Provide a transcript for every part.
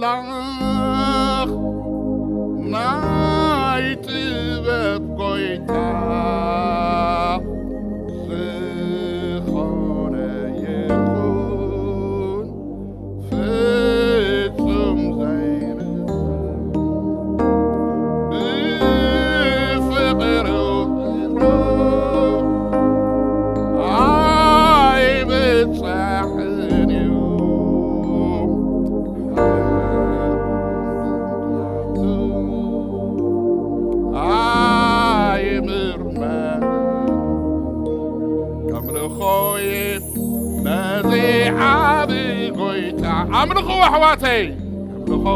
ኣምላኽ ናይ ጥበብ ጎይታ ዝኾነ ይኹን ፍጹም ዘይርሳዕ ብፍቕሩ ኣይብጻሕን እዩ። ኣይምርመር ከምልኾ ነዚ ዓቢ ጎይታ ኣምልኹ ኣሕዋተይ፣ ከምልኾ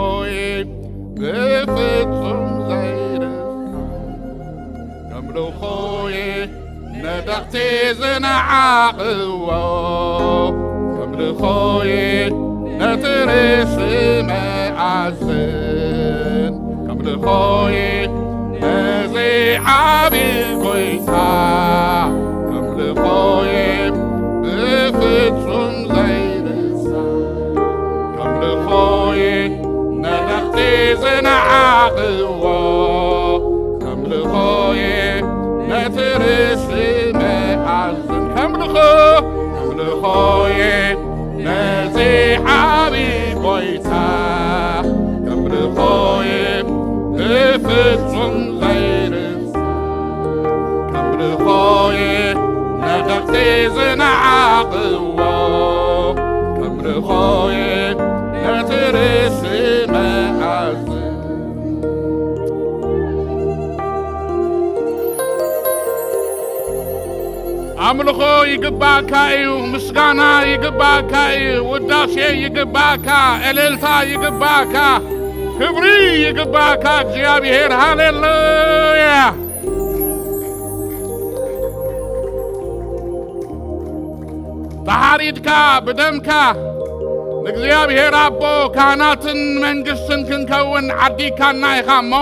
ብፍጹም ዘይርሳዕ ከምልኾ ነደቕቲ ዝነዓቕዎ ከምልኾ ነቲ ርእሲ መኣዝን ከምልኾ ነዚ ዓቢ ጎይታ ከምልኾ ብፍጹም ዘይርሳዕ ከምልኾ ነደቕቲ ዝነዓቕዎ ከምልኾ ነቲ ርእሲ መኣዝን ከምልኾ ከምልኾ ነዚ ዓቢ ጎይታ ከምልኾ ብፍጹም ዘይርሳዕ ከምልኾ ነደቕቲ ዝነዓቕዎ ከምልኾ ነቲ ርእሲ መኣዝን ኣምልኾ ይግባእካ እዩ፣ ምስጋና ይግባእካ እዩ፣ ውዳሴ ይግባእካ፣ እልልታ ይግባእካ፣ ክብሪ ይግባእካ እግዚኣብሔር። ሃሌሉያ! ተሓሪድካ ብደምካ ንእግዚኣብሔር ኣቦ ካህናትን መንግስትን ክንከውን ዓዲካና ኢኻ እሞ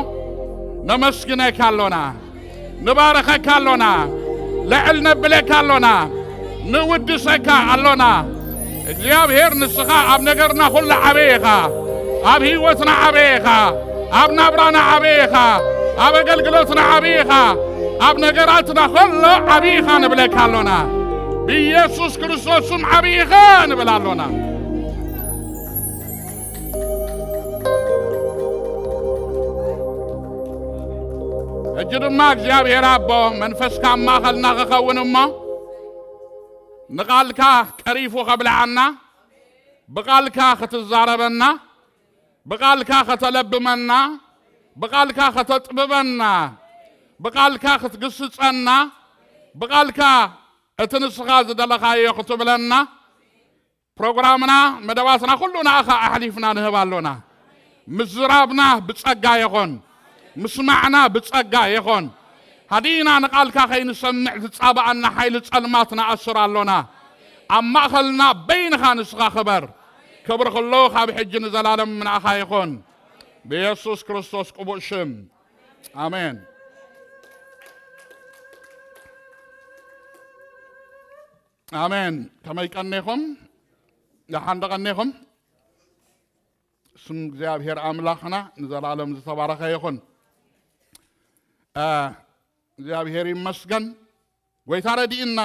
ነመስግነካ ኣሎና። ንባረኸካ ኣሎና፣ ልዕል ነብለካ ኣሎና፣ ንውድሰካ ኣሎና። እግዚኣብሔር ንስኻ ኣብ ነገርና ኩሉ ዓበይ ኢኻ፣ ኣብ ህይወትና ዓበይ ኢኻ፣ ኣብ ናብራና ዓበይ ኢኻ፣ ኣብ ኣገልግሎትና ዓበይ ኢኻ፣ ኣብ ነገራትና ኩሉ ዓብይ ኢኻ ንብለካ ኣሎና። ብኢየሱስ ክርስቶስ ስም ዓብይ ኢኻ ንብል ኣሎና። ሕጂ ድማ እግዚኣብሔር ኣቦ መንፈስካ ኣብ ማእኸልና ክኸውን እሞ ንቓልካ ቀሪፉ ከብልዓና ብቓልካ ክትዛረበና ብቓልካ ከተለብመና ብቓልካ ከተጥብበና ብቓልካ ክትግስጸና ብቓልካ እቲ ንስኻ ዝደለኻዮ ክትብለና ፕሮግራምና መደባትና ኩሉ ንኣኻ ኣሕሊፍና ንህብ ኣሎና። ምዝራብና ብጸጋ ይኹን፣ ምስማዕና ብጸጋ ይኹን። ሃዲና ንቓልካ ከይንሰምዕ ዝጻባኣና ሓይሊ ጸልማት ንኣስር ኣሎና። ኣብ ማእኸልና በይንኻ ንስኻ ክበር። ክብሪ ኩሉ ካብ ሕጂ ንዘላለም ንኣኻ ይኹን። ብየሱስ ክርስቶስ ቅቡእ ሽም ኣሜን። ኣሜን። ከመይ ቀኒኹም? ደሓን ዶ ቀኒኹም? ስም እግዚኣብሔር ኣምላኽና ንዘላለም ዝተባረኸ ይኹን። እግዚኣብሔር ይመስገን። ጎይታ ረዲእና፣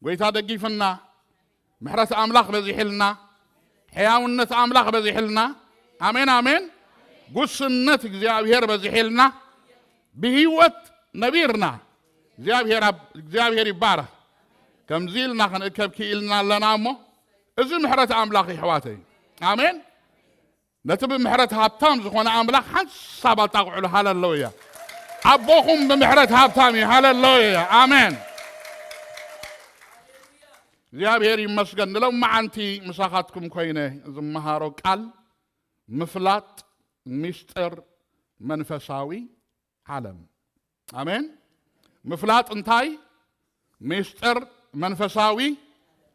ጎይታ ደጊፍና፣ ምሕረት ኣምላኽ በዚሕልና፣ ሕያውነት ኣምላኽ በዚሕልና። ኣሜን ኣሜን። ጉስነት እግዚኣብሔር በዚሕልና፣ ብህይወት ነቢርና። እግዚኣብሔር ይባረኽ። ከምዚ ኢልና ክንእከብ ክኢልና ኣለና እሞ እዚ ምሕረት ኣምላኽ ይሕዋተይ። ኣሜን። ነቲ ብምሕረት ሃብታም ዝኾነ ኣምላኽ ሓንሳብ ኣጣቕዕሉ። ሃለሎያ። ኣቦኹም ብምሕረት ሃብታም እዩ። ሃለሎያ። ኣሜን። እግዚኣብሔር ይመስገን። ንሎማዓንቲ ምሳኻትኩም ኮይነ ዝመሃሮ ቃል ምፍላጥ ሚስጥር መንፈሳዊ ዓለም። ኣሜን። ምፍላጥ እንታይ? ሚስጥር መንፈሳዊ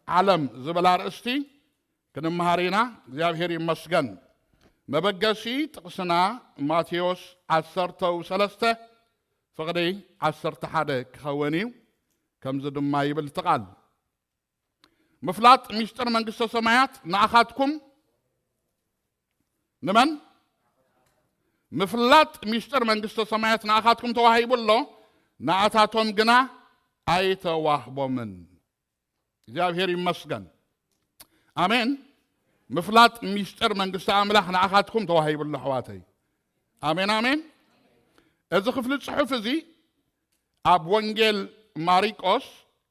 ዓለም ዝብል ኣርእስቲ ክንመሃር ኢና። እግዚኣብሔር ይመስገን። መበገሲ ጥቕስና ማቴዎስ ዓሰርተ ሰለስተ ፍቕዲ ዓሰርተ ሓደ ክኸውን እዩ። ከምዚ ድማ ይብል እቲ ቃል፣ ምፍላጥ ሚስጥር መንግስተ ሰማያት ንኣኻትኩም ንመን? ምፍላጥ ሚስጥር መንግስተ ሰማያት ንኣኻትኩም ተዋሂቡ ኣሎ፣ ንኣታቶም ግና ኣይተዋህቦምን። እግዚኣብሔር ይመስገን። ኣሜን። ምፍላጥ ሚስጥር መንግስቲ ኣምላኽ ንኣኻትኩም ተዋሂቡ ኣሎ፣ ኣሕዋተይ። ኣሜን፣ ኣሜን። እዚ ክፍሊ ጽሑፍ እዚ ኣብ ወንጌል ማሪቆስ፣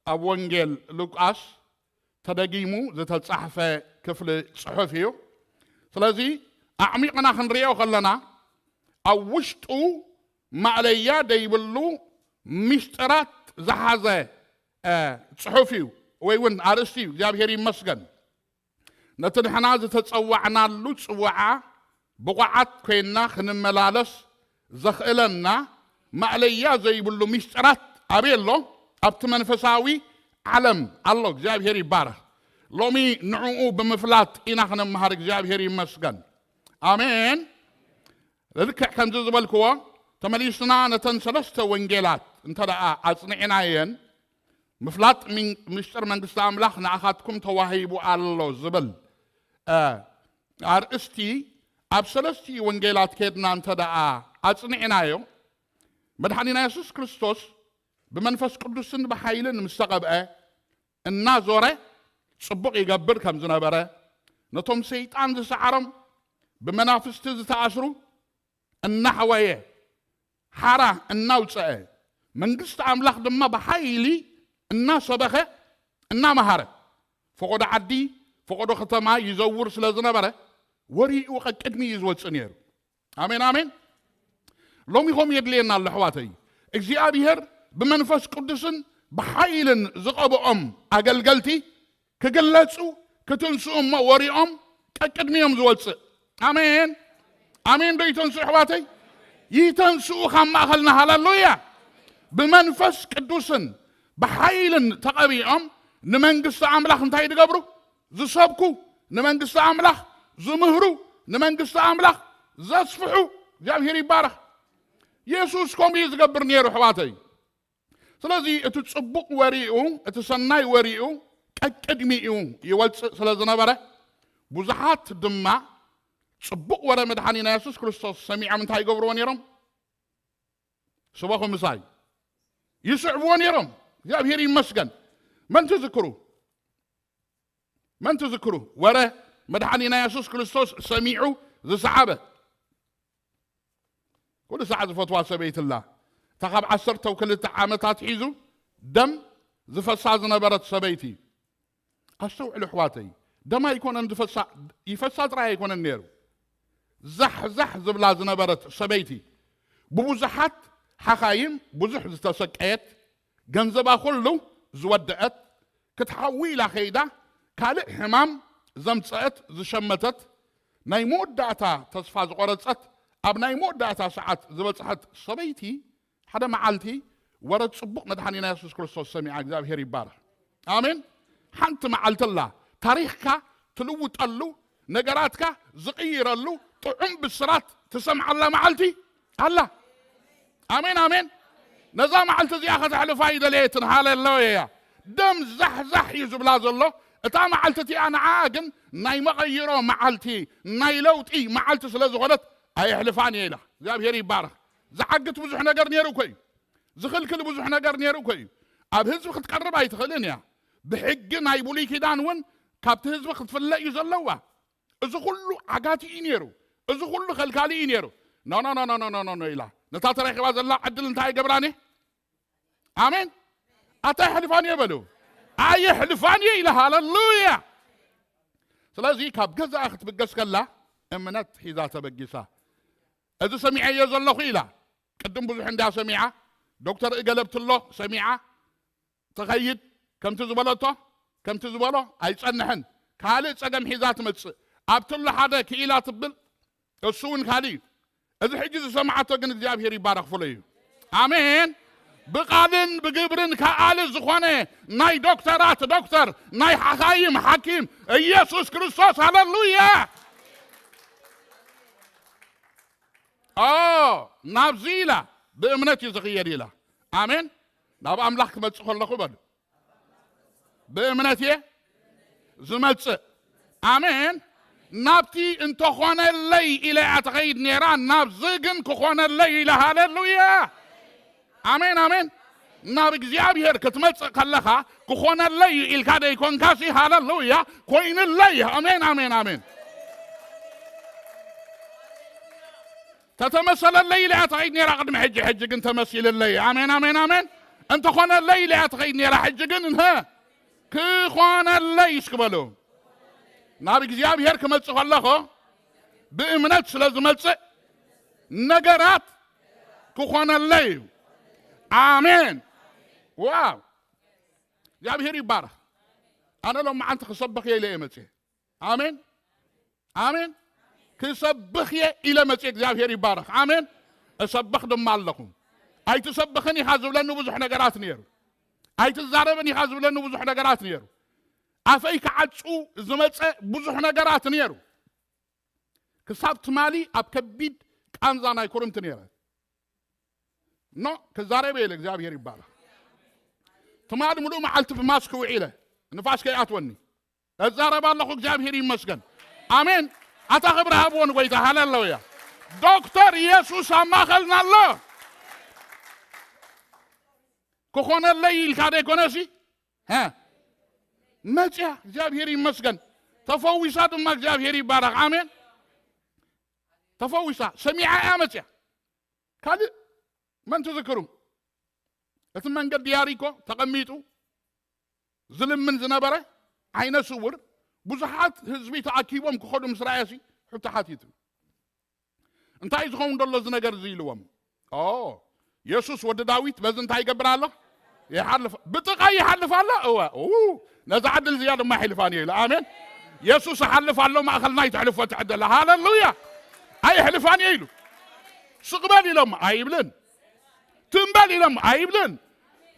ኣብ ወንጌል ሉቃስ ተደጊሙ ዝተጻሕፈ ክፍሊ ጽሑፍ እዩ። ስለዚ ኣዕሚቕና ክንርእዮ ከለና ኣብ ውሽጡ ማእለያ ደይብሉ ሚስጥራት ዝሓዘ፣ እ፣ ጽሑፍ እዩ፣ ወይ እውን ኣርእስቲ እዩ። እግዚኣብሔር ይመስገን። ነቲ ንሕና ዝተጸዋዕናሉ ጽዋዓ ብቑዓት ኮይንና ክንመላለስ ዘኽእለና ማእለያ ዘይብሉ ሚስጥራት ኣበይ ኣሎ? ኣብቲ መንፈሳዊ ዓለም ኣሎ። እግዚኣብሔር ይባረኽ። ሎሚ ንዕኡ ብምፍላጥ ኢና ክንመሃር። እግዚኣብሔር ይመስገን። ኣሜን። ልክዕ ከምዚ ዝበልክዎ፣ ተመሊስና ነተን ሰለስተ ወንጌላት እንተ ደኣ ኣጽኒዕናየን፣ ምፍላጥ ምን-፣ ምስጢር መንግስቲ ኣምላኽ ንኣኻትኩም ተዋሂቡ ኣሎ ዝብል፣ እ፣ ኣርእስቲ ኣብ ሰለስቲኡ ወንጌላት ከድና እንተ ደኣ ኣጽኒዕናዮ፣ መድሓኒና የሱስ ክርስቶስ ብመንፈስ ቅዱስን ብሓይልን ምስ ተቐብአ፣ እናዞረ ጽቡቕ ይገብር ከም ዝነበረ፣ ነቶም ሰይጣን ዝሰዓሮም፣ ብመናፍስቲ ዝተኣስሩ እናሕወየ፣ ሓራ እናውፀአ፣ መንግስቲ ኣምላኽ ድማ ብሓይሊ እናሰበኸ፣ እናመሃረ፣ ፈቐዶ ዓዲ፣ ፈቐዶ ከተማ ይዘውር ስለ ዝነበረ፣ ወሪኡ ቀቅድሚ እዩ ዝወፅእ ነይሩ። ኣሜን፣ ኣሜን። ሎሚ ኸም የድልየና ኣሎ፣ ኣሕዋተይ። እግዚኣብሔር ብመንፈስ ቅዱስን ብሓይልን ዝቐብኦም ኣገልገልቲ ክግለጹ፣ ክትንስኡ እሞ ወሪኦም ቀቅድሚኦም ዝወፅእ። ኣሜን፣ ኣሜን። ዶ ይተንስኡ፣ ኣሕዋተይ? ይተንስኡ ካብ ማእኸልና። ሃሌሉያ። ብመንፈስ ቅዱስን ብሓይልን ተቐቢኦም ንመንግስቲ ኣምላኽ እንታይ ዝገብሩ? ዝሰብኩ፣ ንመንግስቲ ኣምላኽ ዝምህሩ፣ ንመንግስቲ ኣምላኽ ዘስፍሑ። እግዚኣብሔር ይባረኽ። የሱስ ከምኡ እዩ ዝገብር ነይሩ፣ ኣሕዋተይ። ስለዚ እቲ ጽቡቕ ወሬኡ፣ እቲ ሰናይ ወሬኡ ቀቅድሚኡ ይወጽእ ስለ ዝነበረ፣ ብዙሓት ድማ ጽቡቕ ወረ መድሓኒና የሱስ ክርስቶስ ሰሚዖም እንታይ ይገብርዎ ነይሮም? ስበኹ ምሳይ። ይስዕብዎ ነይሮም። እግዚኣብሔር ይመስገን። መን ትዝክሩ? መን ትዝክሩ? ወረ መድሓኒና የሱስ ክርስቶስ ሰሚዑ ዝሰዓበ። ኩሉ ሳዕ ዝፈትዋ ሰበይቲ ኣላ። እታ ካብ ዓሰርተ ክልተ ዓመት ኣትሒዙ ደም ዝፈሳ ዝነበረት ሰበይቲ። ኣስተውዕሉ ኣሕዋተይ፣ ደም ኣይኮነን ዝፈሳ፣ ይፈሳ ጥራይ ኣይኮነን ነይሩ። ዛሕ ዛሕ ዝብላ ዝነበረት ሰበይቲ፣ ብብዙሓት ሓኻይም ብዙሕ ዝተሰቀየት፣ ገንዘባ ኩሉ ዝወደአት፣ ክትሓዊ ኢላ ከይዳ ካልእ ሕማም ዘምጸአት፣ ዝሸመተት፣ ናይ መወዳእታ ተስፋ ዝቖረጸት፣ ኣብ ናይ መወዳእታ ሰዓት ዝበጽሐት ሰበይቲ፣ ሓደ መዓልቲ ወረ ጽቡቕ መድሓኒና የሱስ ክርስቶስ ሰሚዓ። እግዚኣብሔር ይባረኽ። ኣሜን። ሓንቲ መዓልቲ ኣላ ታሪኽካ ትልውጠሉ፣ ነገራትካ ዝቕይረሉ ጥዑም ብስራት ትሰምዓላ መዓልቲ ኣላ። ኣሜን፣ ኣሜን። ነዛ መዓልቲ እዚኣ ከተሕልፋ ይደለየትን። ሃሌሉያ። ደም ዛሕዛሕ እዩ ዝብላ ዘሎ። እታ መዓልቲ እቲኣ ንዓ ግን ናይ መቐይሮ መዓልቲ፣ ናይ ለውጢ መዓልቲ ስለ ዝኾነት ኣየሕልፋን እየ ኢላ። እግዚኣብሔር ይባረኽ። ዝዓግት ብዙሕ ነገር ነይሩ እኮ እዩ። ዝኽልክል ብዙሕ ነገር ነይሩ እኮ እዩ። ኣብ ህዝቢ ክትቀርብ ኣይትኽእልን እያ። ብሕጊ ናይ ብሉይ ኪዳን እውን ካብቲ ህዝቢ ክትፍለ እዩ ዘለዋ። እዚ ኩሉ ዓጋቲ እዩ ነይሩ። እዚ ኩሉ ከልካሊ እዩ ነይሩ። ኖ፣ ኖ፣ ኖ ኢላ። ነታ ተረኪባ ዘላ ዕድል እንታይ ይገብራን እየ? ኣሜን። ኣታ የሕልፋን እየ በሉ። ኣየሕልፋን እየ ኢላ። ሃሌሉያ። ስለዚ ካብ ገዛኣ ክትብገስ ከላ እምነት ሒዛ ተበጊሳ። እዚ ሰሚዐዮ ዘለኹ ኢላ። ቅድም ብዙሕ እንዳ ሰሚዓ፣ ዶክተር እገለብትሎ ሰሚዓ ትኸይድ። ከምቲ ዝበለቶ፣ ከምቲ ዝበሎ ኣይጸንሕን። ካልእ ጸገም ሒዛ ትመጽእ። ኣብትሎ ሓደ ክኢላ ትብል፣ እሱ እውን ካልእ እዩ። እዚ ሕጂ ዝሰማዓቶ ግን እግዚኣብሔር ይባረኽ ፍሉይ እዩ። ኣሜን። ብቓልን ብግብርን ከኣሊ ዝኾነ ናይ ዶክተራት ዶክተር፣ ናይ ሓኻይም ሓኪም ኢየሱስ ክርስቶስ። ሃሌሉያ። ኦ፣ ናብዚ ኢላ ብእምነት እዩ ዝኽየድ ኢላ። ኣሜን። ናብ ኣምላኽ ክመጽእ ከለኹ በሉ፣ ብእምነት እየ ዝመጽእ። ኣሜን። ናብቲ እንተኾነለይ ኢለ እያ ትኸይድ ነይራ፣ ናብዚ ግን ክኾነለይ ኢለ። ሃሌሉያ! ኣሜን፣ ኣሜን። ናብ እግዚኣብሔር ክትመጽእ ከለኻ ክኾነለይ እዩ ኢልካ ደይኮንካሲ፣ ሃሌሉያ፣ ኮይንለይ። ኣሜን፣ ኣሜን፣ ኣሜን። ተተመሰለለይ ኢለ እያ ትኸይድ ነይራ ቅድሚ ሕጂ፣ ሕጂ ግን ተመሲልለይ። ኣሜን፣ ኣሜን፣ ኣሜን። እንተኾነለይ ኢለ እያ ትኸይድ ነይራ፣ ሕጂ ግን እንሀ ክኾነለይ። እስኪ በሉ። ናብ እግዚኣብሔር ክመጽእ ከለኹ ብእምነት ስለ ዝመጽእ ነገራት ክኾነለይ እዩ። ኣሜን። ዋው! እግዚኣብሔር ይባረኽ። ኣነ ሎም መዓልቲ ክሰብኽ እየ ኢለ እየ መጽየ። ኣሜን፣ ኣሜን። ክሰብኽ እየ ኢለ መጽየ። እግዚኣብሔር ይባረኽ። ኣሜን። እሰብኽ ድማ ኣለኹ። ኣይትሰብኽን ኢኻ ዝብለኒ ብዙሕ ነገራት ነይሩ። ኣይትዛረብን ኢኻ ዝብለኒ ብዙሕ ነገራት ነይሩ። ኣፈይ ክዓጹ ዝመጸ ብዙሕ ነገራት ነይሩ። ክሳብ ትማሊ ኣብ ከቢድ ቃንዛ ናይ ኩርምቲ ነይረ። ኖ፣ ክዛረብ እየ ኢለ። እግዚኣብሔር ይባረኽ። ትማሊ ምሉእ መዓልቲ ብማስክ ውዒለ፣ ንፋስ ከይኣትወኒ እዛረብ ኣለኹ። እግዚኣብሔር ይመስገን። ኣሜን። ኣታ ክብሪ ሃብዎ ንጎይታ። ሃሌሉያ። ዶክተር ኢየሱስ ኣብ ማእኸልና ኣሎ። ክኾነለይ ኢልካ ደይኮነሲ፣ ሀ፣ መጽያ። እግዚኣብሔር ይመስገን። ተፈዊሳ ድማ። እግዚኣብሔር ይባረኽ። ኣሜን። ተፈዊሳ፣ ሰሚዓ እያ መጽያ። ካልእ መን ትዝክሩ? እቲ መንገዲ ያሪኮ ተቐሚጡ ዝልምን ዝነበረ ዓይነ ስውር፣ ብዙሓት ህዝቢ ተኣኪቦም ክኸዱ ምስ ረኣየሲ፣ ሕቶ ሓቲቱ። "እንታይ እዩ ዝኸውን ዘሎ እዚ ነገር እዚ?" ኢልዎም። "ኦ፣ የሱስ ወዲ ዳዊት በዚ እንታይ ይገብር ኣሎ? ይሓልፍ፣ ብጥቓይ ይሓልፍ ኣሎ?" "እወ፣ ኡ፣ ነዛ ዕድል እዚኣ ድማ ይሕልፋን እየ" ኢሉ። ኣሜን። "የሱስ ይሓልፍ ኣሎ፣ ማእኸልና ይትሕልፎ ትዕደላ። ሃሌሉያ! ኣይሕልፋን እየ" ኢሉ። "ስቕ በል" ኢሎም ኣይብልን። "ትም በል" ኢሎም ኣይብልን።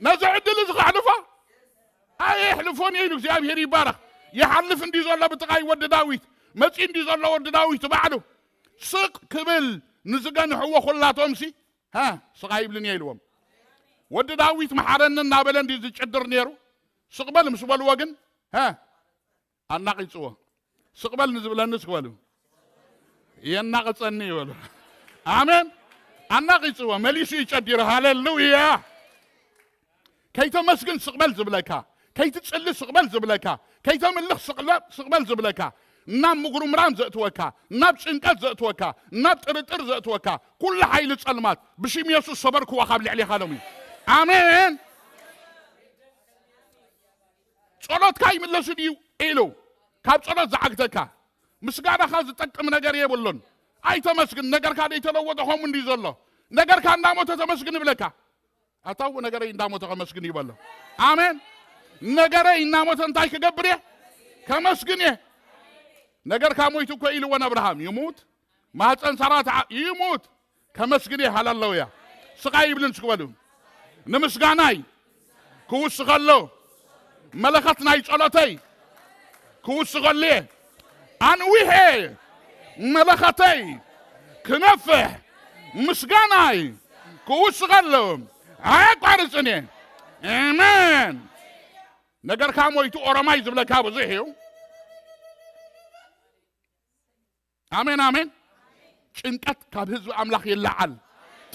ነዚ ዕድል እዚ ከሕልፎ ኣየሕልፎን እየ ኢሉ። እግዚኣብሔር ይባረኽ። ይሓልፍ እንዲ ዘሎ ብጥቓይ ወዲ ዳዊት፣ መጺ እንዲ ዘሎ ወዲ ዳዊት ባዕሉ ስቕ ክብል ንዝገንሕዎ ኩላቶምሲ፣ ሃ፣ ስቕ ኣይብልን እየ ኢልዎም። ወዲ ዳዊት መሓረኒ እናበለ እንዲ ዝጭድር ነይሩ። ስቕ በል ምስ በልዎ ግን፣ ሃ፣ ኣናቒጽዎ። ስቕ በል ንዝብለኒ እስኪ በሉ። የናቕጸኒ ይበሉ። ኣሜን። ኣናቒጽዎ፣ መሊሱ ይጨዲሩ። ሃሌሉያ። ከይተመስግን ስቕ በል ዝብለካ፣ ከይትጽሊ ስቕ በል ዝብለካ፣ ከይተምልኽ ስቕ በል፣ ስቕ በል ዝብለካ፣ ናብ ምጉርምራም ዘእትወካ፣ ናብ ጭንቀት ዘእትወካ፣ ናብ ጥርጥር ዘእትወካ፣ ኩሉ ሓይሊ ጸልማት ብሽም የሱስ ሰበርክዎ ካብ ልዕሌኻ ሎሚ። ኣሜን። ጸሎትካ ይምለስ ድዩ ኢሉ ካብ ጸሎት ዝዓግተካ፣ ምስጋናኻ ዝጠቅም ነገር የብሉን። ኣይተመስግን፣ ነገርካ ዘይተለወጠ ከምኡ እንዲዩ ዘሎ። ነገርካ እንዳሞተ ተመስግን ይብለካ። ኣታ እው ነገረይ እንዳሞተ ከመስግን እዩ በሎ። ኣሜን። ነገረይ እናሞተ እንታይ ክገብር እየ? ከመስግን እየ። ነገርካ ሞይቱ እኮ ኢልዎን ኣብርሃም፣ ይሙት፣ ማህፀን ሳራ ተዓ-፣ ይሙት፣ ከመስግን እየ። ሃለለውያ። ስቓይ ይብልን እስኪ በሉ። ንምስጋናይ ክውስኸሎ፣ መለኸት ናይ ጸሎተይ ክውስኸሉ እየ። ኣንዊሐ መለኸተይ ክነፍሕ፣ ምስጋናይ ክውስኸሉ ኣየቋርጽን እየ። ኣሜን። ነገርካ ሞይቱ ኦሮማይ ዝብለካ ብዙሕ እዩ። ኣሜን፣ ኣሜን። ጭንቀት ካብ ህዝቢ ኣምላኽ ይለዓል።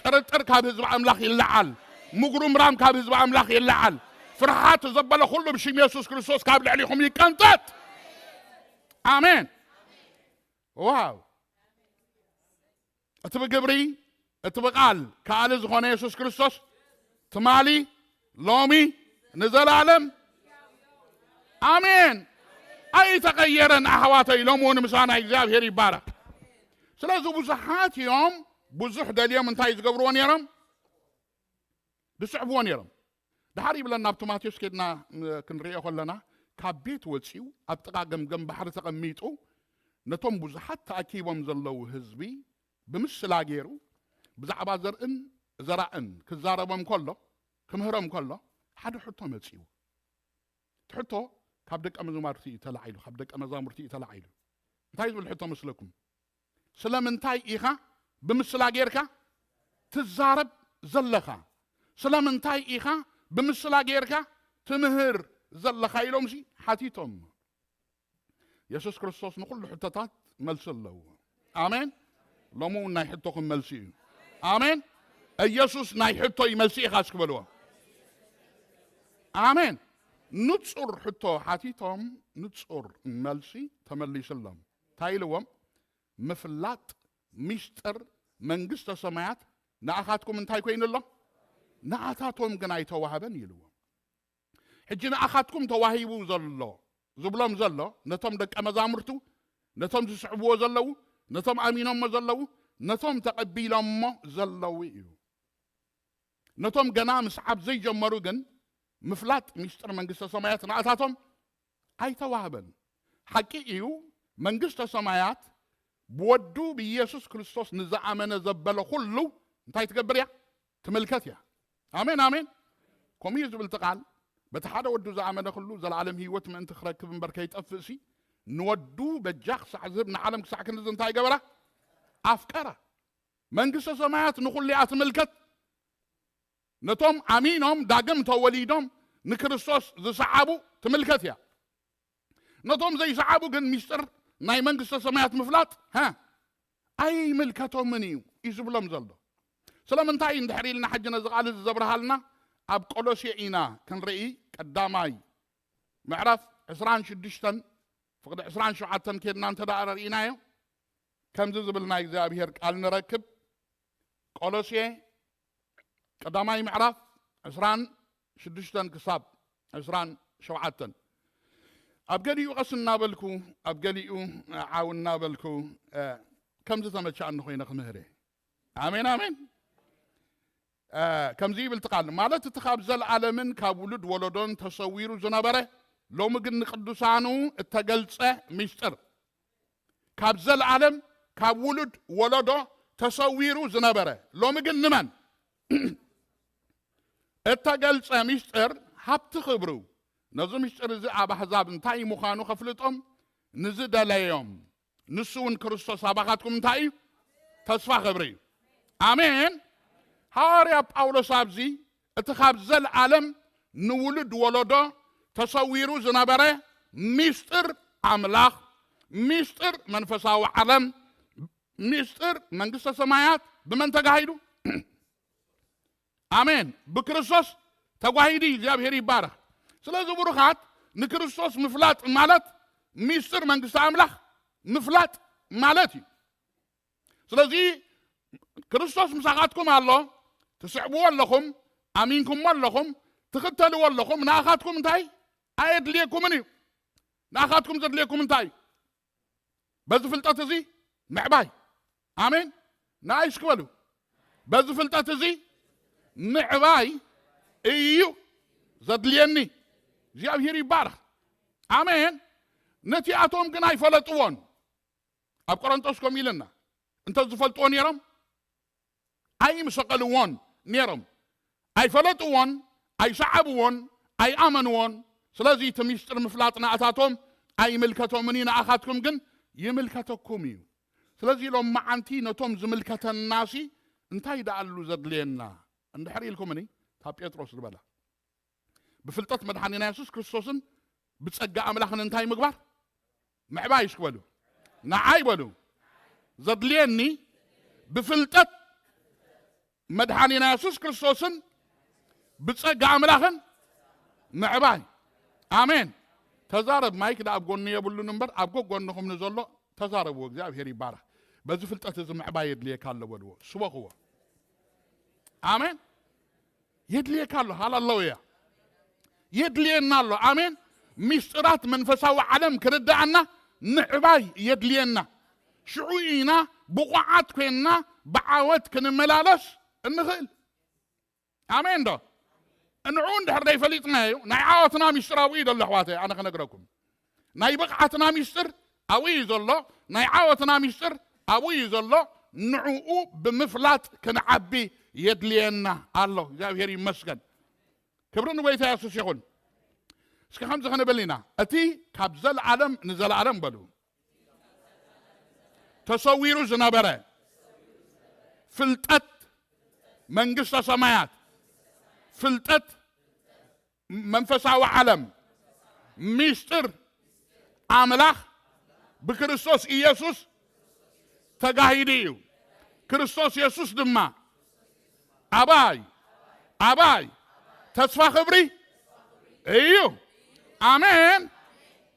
ጥርጥር ካብ ህዝቢ ኣምላኽ ይለዓል። ምጉርምራም ካብ ህዝቢ ኣምላኽ ይለዓል። ፍርሃት ዘበለ ኩሉ ብሽም የሱስ ክርስቶስ ካብ ልዕሊኹም ይቀንጠጥ። ኣሜን። ዋው። እቲ ብግብሪ፣ እቲ ብቓል ከኣሊ ዝኾነ የሱስ ክርስቶስ ትማሊ፣ ሎሚ፣ ንዘለኣለም። ኣሜን። ኣይተቐየረን ኣሕዋተይ፣ ሎሚ እውን ምሳና እግዚኣብሔር ይባረኽ። ስለዚ ብዙሓት እዮም ብዙሕ ደልዮም እንታይ ዝገብርዎ ነይሮም? ዝስዕብዎ ነይሮም። ድሓር ይብለና ኣብ ቲማቴዎስ ኬድና ም-፣ ክንርእዮ ከለና፣ ካብ ቤት ወጺኡ ኣብ ጥቓ ገምገም ባሕሪ ተቐሚጡ ነቶም ብዙሓት ተኣኪቦም ዘለዉ ህዝቢ ብምስላ ገይሩ ብዛዕባ ዘርእን ዘራእን ክዛረቦም ከሎ፣ ክምህሮም ከሎ ሓደ ሕቶ መጺኡ። እቲ ሕቶ ካብ ደቀ መዛሙርቲ እዩ ተላዒሉ፣ ካብ ደቀ መዛሙርቲ እዩ ተላዒሉ። እንታይ ዝብል ሕቶ መስለኩም? ስለምንታይ ኢኻ ብምስላ ጌርካ ትዛረብ ዘለኻ? ስለምንታይ ኢኻ ብምስላ ጌርካ ትምህር ዘለኻ? ኢሎምሲ ሓቲቶም። የሱስ ክርስቶስ ንኹሉ ሕቶታት መልሲ ኣለዎ። ኣሜን። ሎሚ እውን ናይ ሕቶኹም መልሲ እዩ። ኣሜን። ኢየሱስ ናይ ሕቶ እዩ መልሲ ኢኻ እስኪ በልዎ። ኣሜን። ንጹር ሕቶ ሓቲቶም ንጹር መልሲ ተመሊስሎም። እንታይ ኢልዎም? ምፍላጥ ሚስጥር መንግስተ ሰማያት ንኣኻትኩም እንታይ ኮይኑ ኣሎ? ንኣታቶም ግን ኣይተዋህበን ኢልዎም። ሕጂ ንኣኻትኩም ተዋሂቡ ዘሎ ዝብሎም ዘሎ ነቶም ደቀ መዛሙርቱ፣ ነቶም ዝስዕብዎ ዘለዉ፣ ነቶም ኣሚኖሞ ዘለዉ፣ ነቶም ተቐቢሎሞ ዘለዉ እዩ። ነቶም ገና ምስዓብ ዘይጀመሩ ግን ምፍላጥ ሚስጥር መንግስተ ሰማያት ንኣታቶም ኣይተዋህበን። ሓቂ እዩ፣ መንግስተ ሰማያት ብወዱ ብኢየሱስ ክርስቶስ ንዝኣመነ ዘበለ ኩሉ እንታይ ትገብር እያ? ትምልከት እያ። ኣሜን፣ ኣሜን። ከምኡ እዩ ዝብል እቲ ቃል፣ በቲ ሓደ ወዱ ዝኣመነ ኩሉ ዘለዓለም ህይወት ምእንቲ ክረክብ እምበር ከይጠፍእ ሲ፣ ንወዱ በጃ ክሳዕ ዝህብ ንዓለም ክሳዕ ክንድዚ እንታይ ገበራ? ኣፍቀራ። መንግስተ ሰማያት ንኹሉ እያ ትምልከት። ነቶም ኣሚኖም ዳግም ተወሊዶም ንክርስቶስ ዝሰዓቡ ትምልከት እያ። ነቶም ዘይሰዓቡ ግን ሚስጥር ናይ መንግስተ ሰማያት ምፍላጥ፣ ሃ፣ ኣይምልከቶምን እዩ እዩ ዝብሎም ዘሎ። ስለምንታይ እንድሕር ኢልና ሕጂ ነዚ ቃል እዚ ዘብርሃልና ኣብ ቆሎሴ ኢና ክንርኢ። ቀዳማይ ምዕራፍ ዕስራን ሽዱሽተን ፍቕዲ ዕስራን ሸውዓተን ኬድና እንተ ደኣ ርኢናዮ፣ ከምዚ ዝብል ናይ እግዚኣብሔር ቃል ንረክብ። ቆሎሴ ቀዳማይ ምዕራፍ ዕስራን ሽዱሽተን ክሳብ ዕስራን ሸውዓተን። ኣብ ገሊኡ ቀስ እናበልኩ፣ ኣብ ገሊኡ ዓው እናበልኩ፣ እ፣ ከም ዝተመቸኣኒ ኮይነ ክምህር እየ። ኣሜን፣ ኣሜን። እ፣ ከምዚ ይብል እቲ ቃል፣ ማለት እቲ ካብ ዘለዓለምን ካብ ውሉድ ወለዶን ተሰዊሩ ዝነበረ፣ ሎሚ ግን ንቅዱሳኑ እተገልጸ ሚስጥር፣ ካብ ዘለዓለም ካብ ውሉድ ወለዶ ተሰዊሩ ዝነበረ፣ ሎሚ ግን ንመን እተገልጸ ሚስጥር? ሃብቲ ክብሩ፣ ነዚ ሚስጥር እዚ ኣብ ኣሕዛብ እንታይ ምዃኑ ከፍልጦም ንዝደለዮም፣ ንሱ እውን ክርስቶስ ኣባኻትኩም እንታይ እዩ? ተስፋ ክብሪ እዩ። ኣሜን። ሃዋርያ ጳውሎስ ኣብዚ እቲ ካብ ዘለዓለም ንውሉድ ወለዶ ተሰዊሩ ዝነበረ ሚስጥር ኣምላኽ፣ ሚስጥር መንፈሳዊ ዓለም፣ ሚስጥር መንግስተ ሰማያት ብመን ተጋሂዱ? ኣሜን። ብክርስቶስ ተጓሂዱ እዩ። እግዚኣብሔር ይባረኽ። ስለዚ ብሩኻት፣ ንክርስቶስ ምፍላጥ ማለት ሚስጥር መንግስቲ ኣምላኽ ምፍላጥ ማለት እዩ። ስለዚ ክርስቶስ ምሳኻትኩም ኣሎ፣ ትስዕብዎ ኣለኹም፣ ኣሚንኩሞ ኣለኹም፣ ትኽተልዎ ኣለኹም። ንኣኻትኩም እንታይ ኣየድልየኩምን እዩ? ንኣኻትኩም ዘድልየኩም እንታይ እዩ? በዚ ፍልጠት እዚ ምዕባይ። ኣሜን። ንኣይ እስኪ በሉ። በዚ ፍልጠት እዚ ምዕባይ እዩ ዘድልየኒ። እግዚኣብሔር ይባረኽ። ኣሜን። ነቲኣቶም ግን ኣይፈለጥዎን። ኣብ ቆሮንቶስ ከምኡ ኢለና፣ እንተ ዝፈልጥዎ ነይሮም ኣይምሰቐልዎን ነይሮም። ኣይፈለጥዎን፣ ኣይሰዓብዎን፣ ኣይኣመንዎን። ስለዚ እቲ ሚስጥር ምፍላጥ ንኣታቶም ኣይምልከቶምን እዩ፣ ንኣኻትኩም ግን ይምልከተኩም እዩ። ስለዚ ሎም መዓንቲ ነቶም ዝምልከተናሲ እንታይ ደኣሉ ዘድልየና እንድሕር ኢልኩምኒ፣ እታ ጴጥሮስ ዝበላ ብፍልጠት መድሓኒና የሱስ ክርስቶስን ብጸጋ ኣምላኽን እንታይ ምግባር? ምዕባይ እስኪ በሉ። ንዓይ በሉ። ዘድልየኒ ብፍልጠት መድሓኒና የሱስ ክርስቶስን ብጸጋ ኣምላኽን ምዕባይ። ኣሜን። ተዛረብ፣ ማይክ ደኣ ኣብ ጎኒ የብሉን እምበር፣ ኣብ ጎጎንኹም ንዘሎ ተዛረብዎ። እግዚኣብሔር ይባረኽ። በዚ ፍልጠት እዚ ምዕባይ የድልየካ ኣሎ በልዎ። ስበኽዎ። ኣሜን። የድልየካ ኣሎ። ሃለሉያ። የድልየና ኣሎ። ኣሜን። ሚስጥራት መንፈሳዊ ዓለም ክርድኣና ምዕባይ የድልየና። ሽዑ ኢና ብቑዓት ኮይንና ብዓወት ክንመላለስ እንኽእል። ኣሜን ዶ? እንዑ እንድሕር ዘይፈሊጥናዮ፣ ናይ ዓወትና ሚስጥር ኣብኡ እዩ ዘሎ ኣሕዋተይ፣ ኣነ ክነግረኩም። ናይ ብቕዓትና ሚስጥር ኣብኡ እዩ ዘሎ፣ ናይ ዓወትና ሚስጥር ኣብኡ እዩ ዘሎ። ንዕኡ ብምፍላጥ ክንዓቢ የድልየና ኣሎ። እግዚኣብሔር ይመስገን። ክብሪ ንጎይታ የሱስ ይኹን። እስኪ ከምዚ ክንብል ኢና፣ እቲ ካብ ዘለዓለም ንዘለዓለም በሉ ተሰዊሩ ዝነበረ ፍልጠት መንግስተ ሰማያት፣ ፍልጠት መንፈሳዊ ዓለም፣ ሚስጥር ኣምላኽ ብክርስቶስ ኢየሱስ ተጋሂዱ እዩ። ክርስቶስ የሱስ ድማ ኣባይ ኣባይ ተስፋ ክብሪ እዩ። ኣሜን።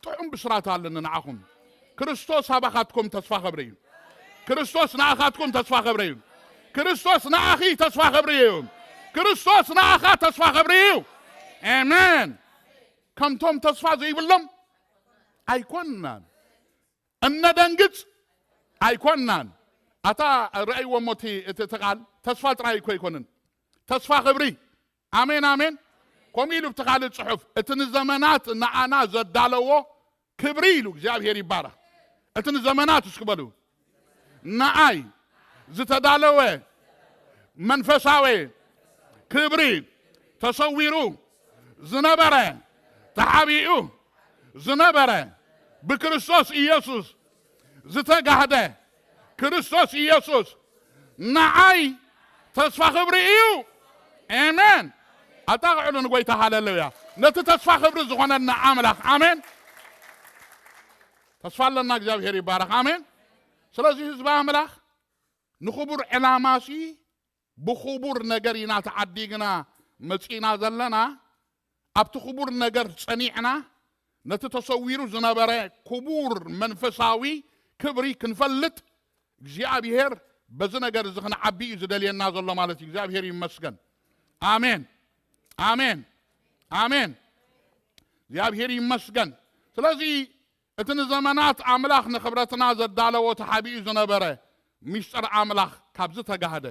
ጥዑም ብስራት ኣለኒ ንዓኹም። ክርስቶስ ኣባኻትኩም ተስፋ ክብሪ እዩ። ክርስቶስ ንኣኻትኩም ተስፋ ክብሪ እዩ። ክርስቶስ ንኣኺ ተስፋ ክብሪ እዩ። ክርስቶስ ንኣኻ ተስፋ ክብሪ እዩ። ኣሜን። ከምቶም ተስፋ ዘይብሎም ኣይኮንናን። እነደንግጽ ኣይኮንናን። ኣታ ረእይዎ እሞ እቲ እቲ እቲ ቃል ተስፋ ጥራይ እኮ ኣይኮንን። ተስፋ ክብሪ። ኣሜን ኣሜን። ከምኡ ኢሉ ብቲ ካልእ ጽሑፍ እቲ ንዘመናት ንኣና ዘዳለዎ ክብሪ ኢሉ እግዚኣብሔር ይባረኽ። እቲ ንዘመናት እስኪ በሉ ንኣይ ዝተዳለወ መንፈሳዊ ክብሪ ተሰዊሩ ዝነበረ ተሓቢኡ ዝነበረ ብክርስቶስ ኢየሱስ ዝተጋህደ ክርስቶስ ኢየሱስ ንዓይ ተስፋ ክብሪ እዩ። ኣሜን። ኣጣቕዕሉ ንጎይታ ሃሌሉያ። ነቲ ተስፋ ክብሪ ዝኾነና ኣምላኽ ኣሜን። ተስፋ ኣለና። እግዚኣብሔር ይባረኽ። ኣሜን። ስለዚ ህዝቢ ኣምላኽ ንኽቡር ዕላማሲ ብኽቡር ነገር ኢና ተዓዲግና መጺእና ዘለና። ኣብቲ ክቡር ነገር ጸኒዕና ነቲ ተሰዊሩ ዝነበረ ክቡር መንፈሳዊ ክብሪ ክንፈልጥ እግዚኣብሔር በዚ ነገር እዚ ክንዓቢ እዩ ዝደልየና ዘሎ ማለት እዩ። እግዚኣብሔር ይመስገን። ኣሜን፣ ኣሜን፣ ኣሜን። እግዚኣብሔር ይመስገን። ስለዚ እቲ ንዘመናት ኣምላኽ ንኽብረትና ዘዳለዎ ተሓቢኡ ዝነበረ ሚስጥር ኣምላኽ ካብዚ ተጋህደ፣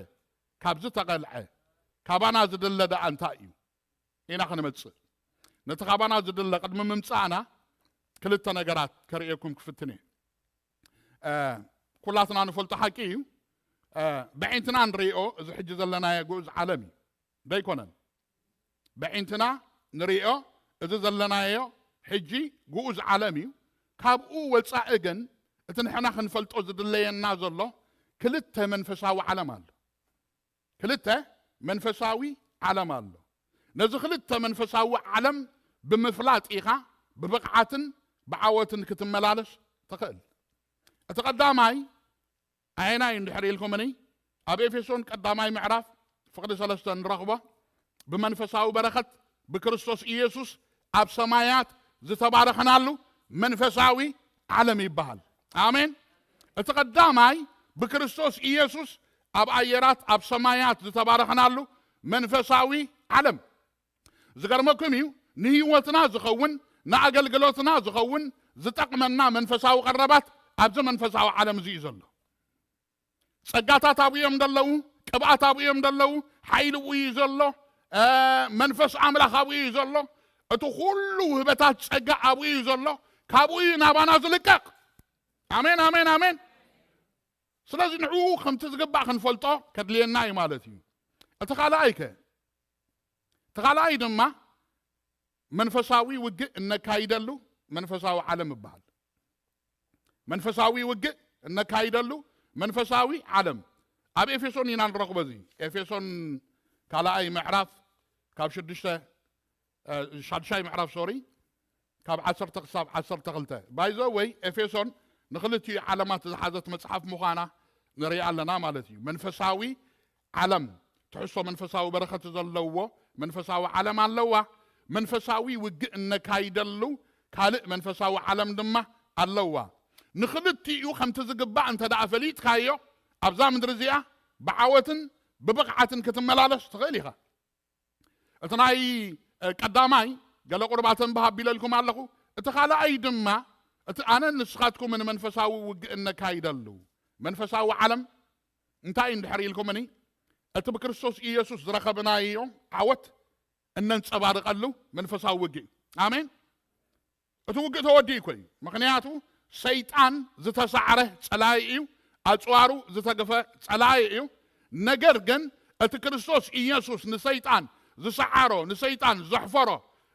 ካብዚ ተቐልዐ፣ ካባና ዝድለ ደኣ እንታይ እዩ? ኢና ክንመጽእ። ነቲ ካባና ዝድለ ቅድሚ ምምጻእና ክልተ ነገራት ከርእየኩም ክፍትን እየ። እ፣ ኩላትና ንፈልጦ ሓቂ እዩ። እ፣ ብዒንትና ንርእዮ እዚ ሕጂ ዘለናዮ ግኡዝ ዓለም እዩ። ዶ ኣይኮነን? ብዒንትና ንርእዮ እዚ ዘለናዮ ሕጂ ግኡዝ ዓለም እዩ። ካብኡ ወጻኢ ግን እቲ ንሕና ክንፈልጦ ዝድለየና ዘሎ ክልተ መንፈሳዊ ዓለም ኣሎ። ክልተ መንፈሳዊ ዓለም ኣሎ። ነዚ ክልተ መንፈሳዊ ዓለም ብምፍላጥ ኢኻ ብብቕዓትን ብዓወትን ክትመላለስ ትኽእል። እቲ ቀዳማይ ኣየናይ እንድሕር ኢልኩምኒ፣ ኣብ ኤፌሶን ቀዳማይ ምዕራፍ ፍቕዲ ሰለስተ ንረኽቦ፣ ብመንፈሳዊ በረኸት ብክርስቶስ ኢየሱስ ኣብ ሰማያት ዝተባረኽናሉ መንፈሳዊ ዓለም ይበሃል። ኣሜን። እቲ ቀዳማይ ብክርስቶስ ኢየሱስ ኣብ ኣየራት ኣብ ሰማያት ዝተባረኽናሉ መንፈሳዊ ዓለም። ዝገርመኩም እዩ፣ ንህይወትና ዝኸውን ንኣገልግሎትና ዝኸውን ዝጠቕመና መንፈሳዊ ቀረባት ኣብዚ መንፈሳዊ ዓለም እዚ እዩ ዘሎ። ጸጋታት ኣብኡ እዮም ዘለዉ፣ ቅብኣት ኣብኡ እዮም ዘለዉ፣ ሓይሊ ኣብኡ እዩ ዘሎ፣ እ፣ መንፈስ ኣምላኽ ኣብኡ እዩ ዘሎ። እቲ ኩሉ ውህበታት ጸጋ ኣብኡ እዩ ዘሎ። ካብኡ እዩ ናባና ዝልቀቕ። ኣሜን፣ ኣሜን፣ ኣሜን። ስለዚ ንዕኡ ከምቲ ዝግባእ ክንፈልጦ ከድልየና እዩ ማለት እዩ። እቲ ካልኣይ ከ? እቲ ካልኣይ ድማ መንፈሳዊ ውግእ እነካይደሉ መንፈሳዊ ዓለም ይበሃል። መንፈሳዊ ውግእ እነካይደሉ መንፈሳዊ ዓለም ኣብ ኤፌሶን ኢና ንረኽቦ። እዚ ኤፌሶን ካልኣይ ምዕራፍ ካብ ሽዱሽተ፣ እ፣ ሻድሻይ ምዕራፍ ሶሪ፣ ካብ ዓሰርተ ክሳብ ዓሰርተ ክልተ። ባይዘ ወይ ኤፌሶን ንክልቲኡ ዓለማት ዝሓዘት መጽሓፍ ምዃና ንርኢ ኣለና ማለት እዩ። መንፈሳዊ ዓለም፣ ትሕዝቶ መንፈሳዊ በረኸት ዘለዎ መንፈሳዊ ዓለም ኣለዋ። መንፈሳዊ ውግእ እነካይደሉ ካልእ መንፈሳዊ ዓለም ድማ ኣለዋ። ንክልቲኡ ከምቲ ዝግባእ እንተ ደኣ ፈሊጥካዮ፣ ኣብዛ ምድሪ እዚኣ ብዓወትን ብብቕዓትን ክትመላለስ ትኽእል ኢኻ። እቲ ናይ፣ እ፣ ቀዳማይ ገለ ቁርባተን ብሃብ ኢለልኩም ኣለኹ። እቲ ካልኣይ ድማ፣ እቲ ኣነን ንስኻትኩምን መንፈሳዊ ውግእ እነካይደሉ መንፈሳዊ ዓለም እንታይ እንድሕር ኢልኩምኒ፣ እቲ ብክርስቶስ ኢየሱስ ዝረኸብናዮ ዓወት እነንጸባርቐሉ መንፈሳዊ ውግእ እዩ። ኣሜን። እቲ ውግእ ተወዲኡ እኮ እዩ። ምኽንያቱ ሰይጣን ዝተሳዕረ ጸላኢ እዩ፣ ኣጽዋሩ ዝተገፈ ጸላኢ እዩ። ነገር ግን እቲ ክርስቶስ ኢየሱስ ንሰይጣን ዝሰዓሮ፣ ንሰይጣን ዘሕፈሮ፣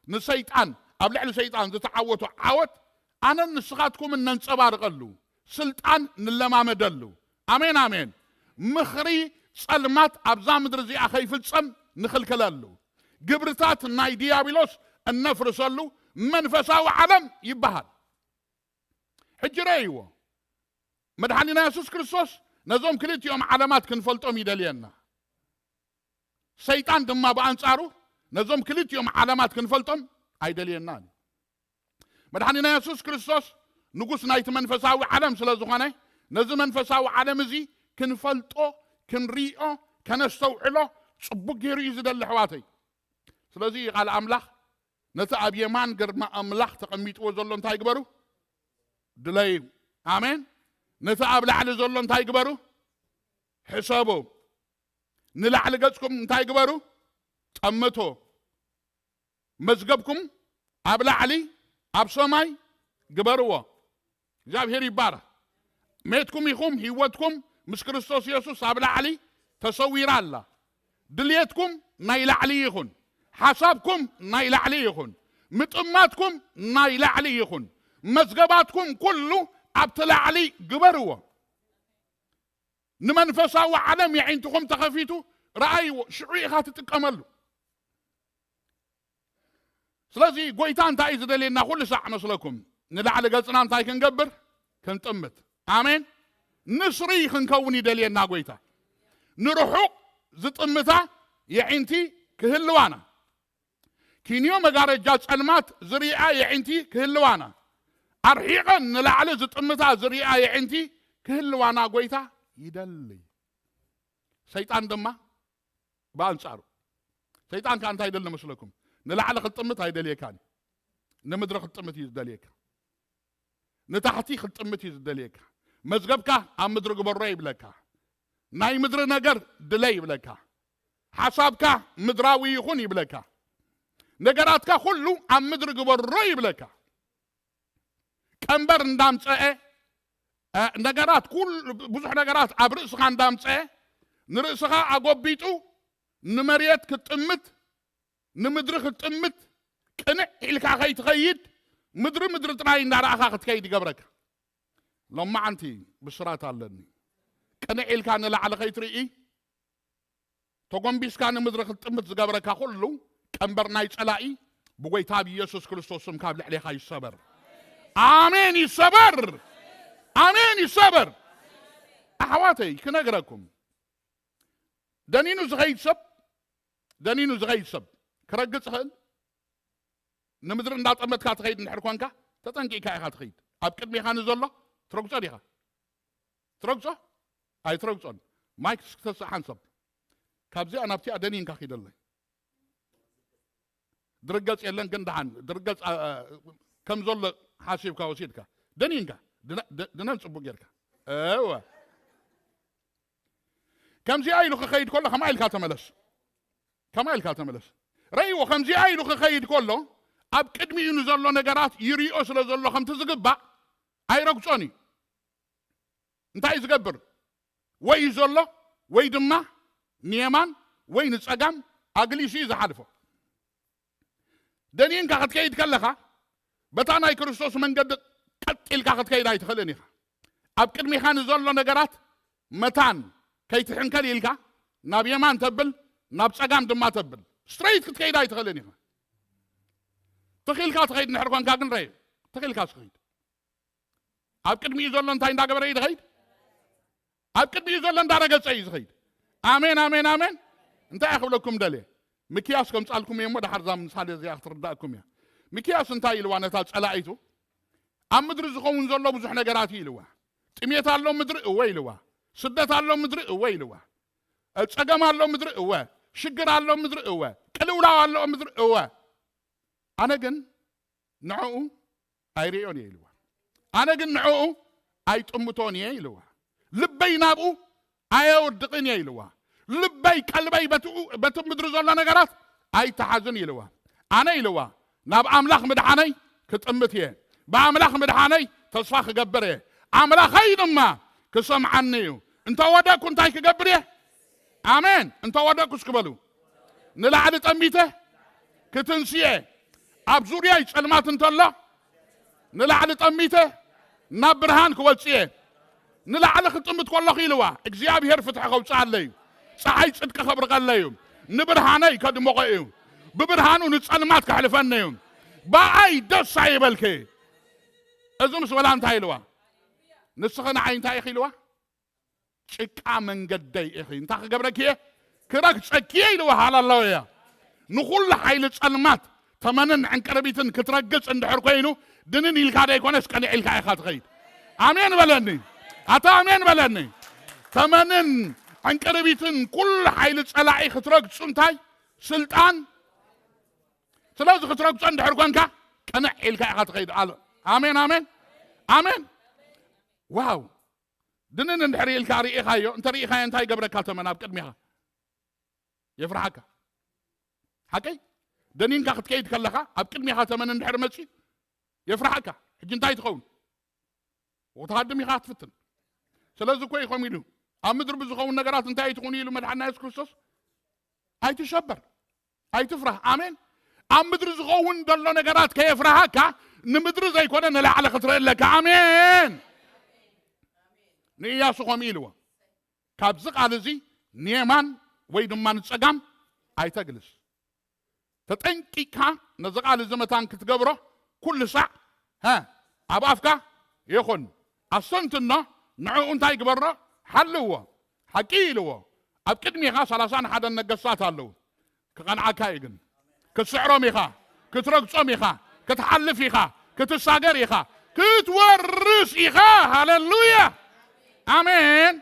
ንሰይጣን፣ ኣብ ልዕሊ ሰይጣን ዝተዓወቶ ዓወት ኣነን ንስኻትኩምን ነንጸባርቐሉ፣ ስልጣን ንለማመደሉ። ኣሜን፣ ኣሜን። ምኽሪ ጸልማት ኣብዛ ምድሪ እዚኣ ከይፍጸም ንኽልክለሉ፣ ግብርታት ናይ ዲያብሎስ እነፍርሰሉ መንፈሳዊ ዓለም ይበሃል። ሕጂ ረእይዎ። መድሓኒና የሱስ ክርስቶስ ነዞም ክልቲኦም ዓለማት ክንፈልጦም ይደልየና። ሰይጣን ድማ ብኣንጻሩ ነዞም ክልቲኦም ዓለማት ክንፈልጦም ኣይደልየናን እዩ። መድሓኒና የሱስ ክርስቶስ ንጉስ ናይቲ መንፈሳዊ ዓለም ስለ ዝኾነ፣ ነዚ መንፈሳዊ ዓለም እዚ ክንፈልጦ፣ ክንሪኦ፣ ከነስተውዕሎ ጽቡቅ ገይሩ እዩ ዝደሊ ኣሕዋተይ። ስለዚ ቃል ኣምላኽ ነቲ ኣብ የማን ግርማ ኣምላኽ ተቐሚጥዎ ዘሎ እንታይ ግበሩ? ድለዩ። ኣሜን። ነቲ ኣብ ላዕሊ ዘሎ እንታይ ግበሩ? ሕሰቡ። ንላዕሊ ገጽኩም እንታይ ግበሩ? ጠምቱ። መዝገብኩም ኣብ ላዕሊ ኣብ ሰማይ ግበርዎ። እግዚኣብሔር ይባረኽ። ሜትኩም ኢኹም፣ ህይወትኩም ምስ ክርስቶስ የሱስ ኣብ ላዕሊ ተሰዊራ ኣላ። ድልየትኩም ናይ ላዕሊ ይኹን፣ ሓሳብኩም ናይ ላዕሊ ይኹን፣ ምጥማትኩም ናይ ላዕሊ ይኹን፣ መዝገባትኩም ኩሉ ኣብቲ ላዕሊ ግበርዎ። ንመንፈሳዊ ዓለም የዒንትኹም ተኸፊቱ ረኣይዎ፣ ሽዑ ኢኻ ትጥቀመሉ። ስለዚ ጎይታ እንታይ እዩ ዝደልየና ኩሉ ሳዕ መስለኩም? ንላዕሊ ገጽና እንታይ ክንገብር? ክንጥምት። ኣሜን። ንስሪ ክንከውን ይደልየና ጎይታ። ንርሑቕ ዝጥምታ የዒንቲ ክህልዋና፣ ኪንዮ መጋረጃ ጸልማት ዝሪኣ የዒንቲ ክህልዋና፣ ኣርሒቐን ንላዕሊ ዝጥምታ ዝሪኣ የዒንቲ ክህልዋና ጎይታ ይደሊ። ሰይጣን ድማ ብኣንጻሩ፣ ሰይጣን ከኣ እንታይ ይደሊ መስለኩም? ንላዕሊ ክትጥምት ኣይደልየካን እዩ። ንምድሪ ክትጥምት እዩ ዝደልየካ። ንታሕቲ ክትጥምት እዩ ዝደልየካ። መዝገብካ ኣብ ምድሪ ግበሮ ይብለካ። ናይ ምድሪ ነገር ድለ ይብለካ። ሓሳብካ ምድራዊ ይኹን ይብለካ። ነገራትካ ኩሉ ኣብ ምድሪ ግበሮ ይብለካ። ቀንበር እንዳምፀአ፣ እ፣ ነገራት ኩሉ፣ ብዙሕ ነገራት ኣብ ርእስኻ እንዳምፀአ፣ ንርእስኻ ኣጎቢጡ ንመሬት ክትጥምት፣ ንምድሪ ክትጥምት፣ ቅንዕ ኢልካ ከይትኸይድ፣ ምድሪ ምድሪ ጥራይ እንዳረኣኻ ክትከይድ ይገብረካ። ሎማዓንቲ ብስራት ኣለኒ። ቅንዕ ኢልካ ንላዕሊ ከይትርኢ፣ ተጎንቢስካ ንምድሪ ክትጥምት ዝገብረካ ኩሉ ቀንበር ናይ ጸላኢ ብጎይታ ብኢየሱስ ክርስቶስ ስም ካብ ልዕሌኻ ይሰበር። ኣሜን፣ ይሰበር። ኣሜን፣ ይሰበር። ኣሕዋተይ ክነግረኩም፣ ደኒኑ ዝኸይድ ሰብ፣ ደኒኑ ዝኸይድ ሰብ ክረግጽ ይኽእል። ንምድሪ እንዳጠመትካ ትኸይድ እንድሕር ኮንካ፣ ተጠንቂቕካ ኢኻ ትኸይድ። ኣብ ቅድሜኻ ንዘሎ ትረግጾ ዲኻ? ትረግጾ? ኣይትረግጾን። ማይክ እስኪ ተስእ ሓንሳብ። ካብዚኣ ናብቲኣ ደኒንካ ኪደለይ። ድርገጽ የለን ግን ደሓን ድርገጽ፣ ኣ፣ ኣ፣ ከም ዘሎ ሓሲብካ ወሲድካ። ደኒንካ። ድነ-፣ ድ-፣ ድነን ጽቡቅ ጌርካ። እወ። ከምዚኣ ኢሉ ክኸይድ ከሎ ከማ ኢልካ ተመለስ። ከማ ኢልካ ተመለስ። ረእይዎ፣ ከምዚኣ ኢሉ ክኸይድ ከሎ ኣብ ቅድሚኡ ንዘሎ ነገራት ይሪኦ ስለ ዘሎ ከምቲ ዝግባእ ኣይረግጾን እዩ። እንታይ እዩ ዝገብር? ወይ እዩ ዘሎ፣ ወይ ድማ ንየማን ወይ ንጸጋም ኣግሊሱ እዩ ዝሓልፎ። ደኒንካ ክትከይድ ከለኻ በታ ናይ ክርስቶስ መንገዲ ቀጥ ኢልካ ክትከይድ ኣይትኽእልን ኢኻ። ኣብ ቅድሚኻ ንዘሎ ነገራት መታን ከይትሕንከል ኢልካ ናብ የማን ተብል፣ ናብ ጸጋም ድማ ተብል፣ ስትሬት ክትከይድ ኣይትኽእልን ኢኻ። ትኺልካ ትኸይድ እንድሕር ኮንካ ግን ረየ፣ ትኺልካ ትኸይድ። ኣብ ቅድሚኡ ዘሎ እንታይ እንዳገበረ እዩ ዝኸይድ? ኣብ ቅድሚኡ ዘሎ እንዳረገጸ እዩ ዝኸይድ። ኣሜን፣ ኣሜን፣ ኣሜን። እንታይ እየ ክብለኩም ደልየ? ሚክያስ ከምጻልኩም እየ እሞ፣ ድሓር እዛ ምሳሌ እዚኣ ክትርዳእኩም እያ። ሚክያስ እንታይ ኢልዋ ነታ ጸላኢቱ? ኣብ ምድሪ ዝኸውን ዘሎ ብዙሕ ነገራት እዩ ኢልዋ። ጥሜት ኣሎ ምድሪ፣ እወ ኢልዋ። ስደት ኣሎ ምድሪ፣ እወ ኢልዋ። እ፣ ጸገም ኣሎ ምድሪ፣ እወ። ሽግር ኣሎ ምድሪ፣ እወ። ቅልውላው ኣሎ ምድሪ፣ እወ። ኣነ ግን ንዕኡ ኣይርእዮን እየ ኢልዋ። ኣነ ግን ንዕኡ ኣይጥምቶን እየ ኢልዋ። ልበይ ናብኡ ኣየወድቕን እየ ኢልዋ። ልበይ፣ ቀልበይ በትኡ-፣ በቲ ምድሪ ዘሎ ነገራት ኣይተሓዝን ኢልዋ። ኣነ ኢልዋ ናብ ኣምላኽ ምድሓነይ ክጥምት እየ። ብኣምላኽ ምድሓነይ ተስፋ ክገብር እየ። ኣምላኸይ ድማ ክሰምዓኒ እዩ። እንተወደቅኩ እንታይ ክገብር እየ? ኣሜን። እንተወደቅኩ እስኪ በሉ። ንላዕሊ ጠሚተ ክትንስየ፣ ኣብ ዙርያይ ጸልማት እንተሎ ንላዕሊ ጠሚተ ናብ ብርሃን ክወጽእ እየ። ንላዕሊ ክጥምት ከለኹ ኢልዋ፣ እግዚኣብሔር ፍትሒ ከውጽኣለይ እዩ። ጸሓይ ጽድቂ ከብርቐለይ እዩ። ንብርሃነይ ከድምቖ እዩ። ብብርሃኑ ንጸልማት ከሕልፈኒ እዩ። ብኣይ ደስ ኣይበልኪ። እዚ ምስ በላ እንታይ ኢልዋ? ንስኺ ንዓይ እንታይ ኢኺ ኢልዋ? ጭቃ መንገደይ ኢኺ፣ እንታይ ክገብረኪ እየ? ክረግጸኪ እየ ኢልዋ። ሃለሉያ። ንኹሉ ሓይሊ ጸልማት ተመንን ዕንቅርቢትን ክትረግጽ እንድሕር ኮይኑ፣ ድንን ኢልካ ደይኮነስ ቀንዕ ኢልካ ኢኻ ትኸይድ። ኣሜን በለኒ። ኣታ ኣሜን በለኒ። ተመንን ዕንቅርቢትን ኩሉ ሓይሊ ጸላኢ ክትረግጹ እንታይ ስልጣን? ስለዚ ክትረግጾ እንድሕር ኮንካ ቀንዕ ኢልካ ኢኻ ትኸይድ። ኣሜን ኣሜን ኣሜን። ዋው። ድንን እንድሕር ኢልካ ርኢኻዮ፣ እንተ ርኢኻዮ እንታይ ይገብረካ? ተመን ኣብ ቅድሚኻ የፍርሓካ። ሓቀይ? ደኒንካ ክትከይድ ከለኻ ኣብ ቅድሚኻ ተመን እንድሕር መጺ የፍርሓካ። ሕጂ እንታይ ትኸውን? ወተሃድም ኢኻ ትፍትን። ስለዚ እኮ እዩ ከምኡ ኢሉ፣ ኣብ ምድሪ ብዝኸውን ነገራት እንታይ ኣይትኹኑ ኢሉ መድሓና የሱስ ክርስቶስ። ኣይትሸበር፣ ኣይትፍራህ። ኣሜን። ኣብ ምድሪ ዝኸውን ዘሎ ነገራት ከየፍርሃካ፣ ንምድሪ ዘይኮነ ንላዕሊ ክትርኢ ኣለካ። ኣሜን። ንእያሱ ከምኡ ኢልዎ፣ ካብዚ ቃል እዚ ንየማን ወይ ድማ ንጸጋም ኣይተግልስ። ተጠንቂካ ነዚ ቃል እዚ መታን ክትገብሮ ኩሉ ሳዕ፣ ሀ፣ ኣብ ኣፍካ ይኹን። ኣስተንትኖ፣ ንዕኡ እንታይ ግበሮ? ሓልዎ። ሓቂ ኢልዎ። ኣብ ቅድሚኻ ሰላሳን ሓደን ነገስታት ኣለዉ። ክቐንዓካ እዩ ግን። ክትስዕሮም ኢኻ፣ ክትረግጾም ኢኻ፣ ክትሓልፍ ኢኻ፣ ክትሳገር ኢኻ፣ ክትወርስ ኢኻ። ሃለሉያ። ኣሜን።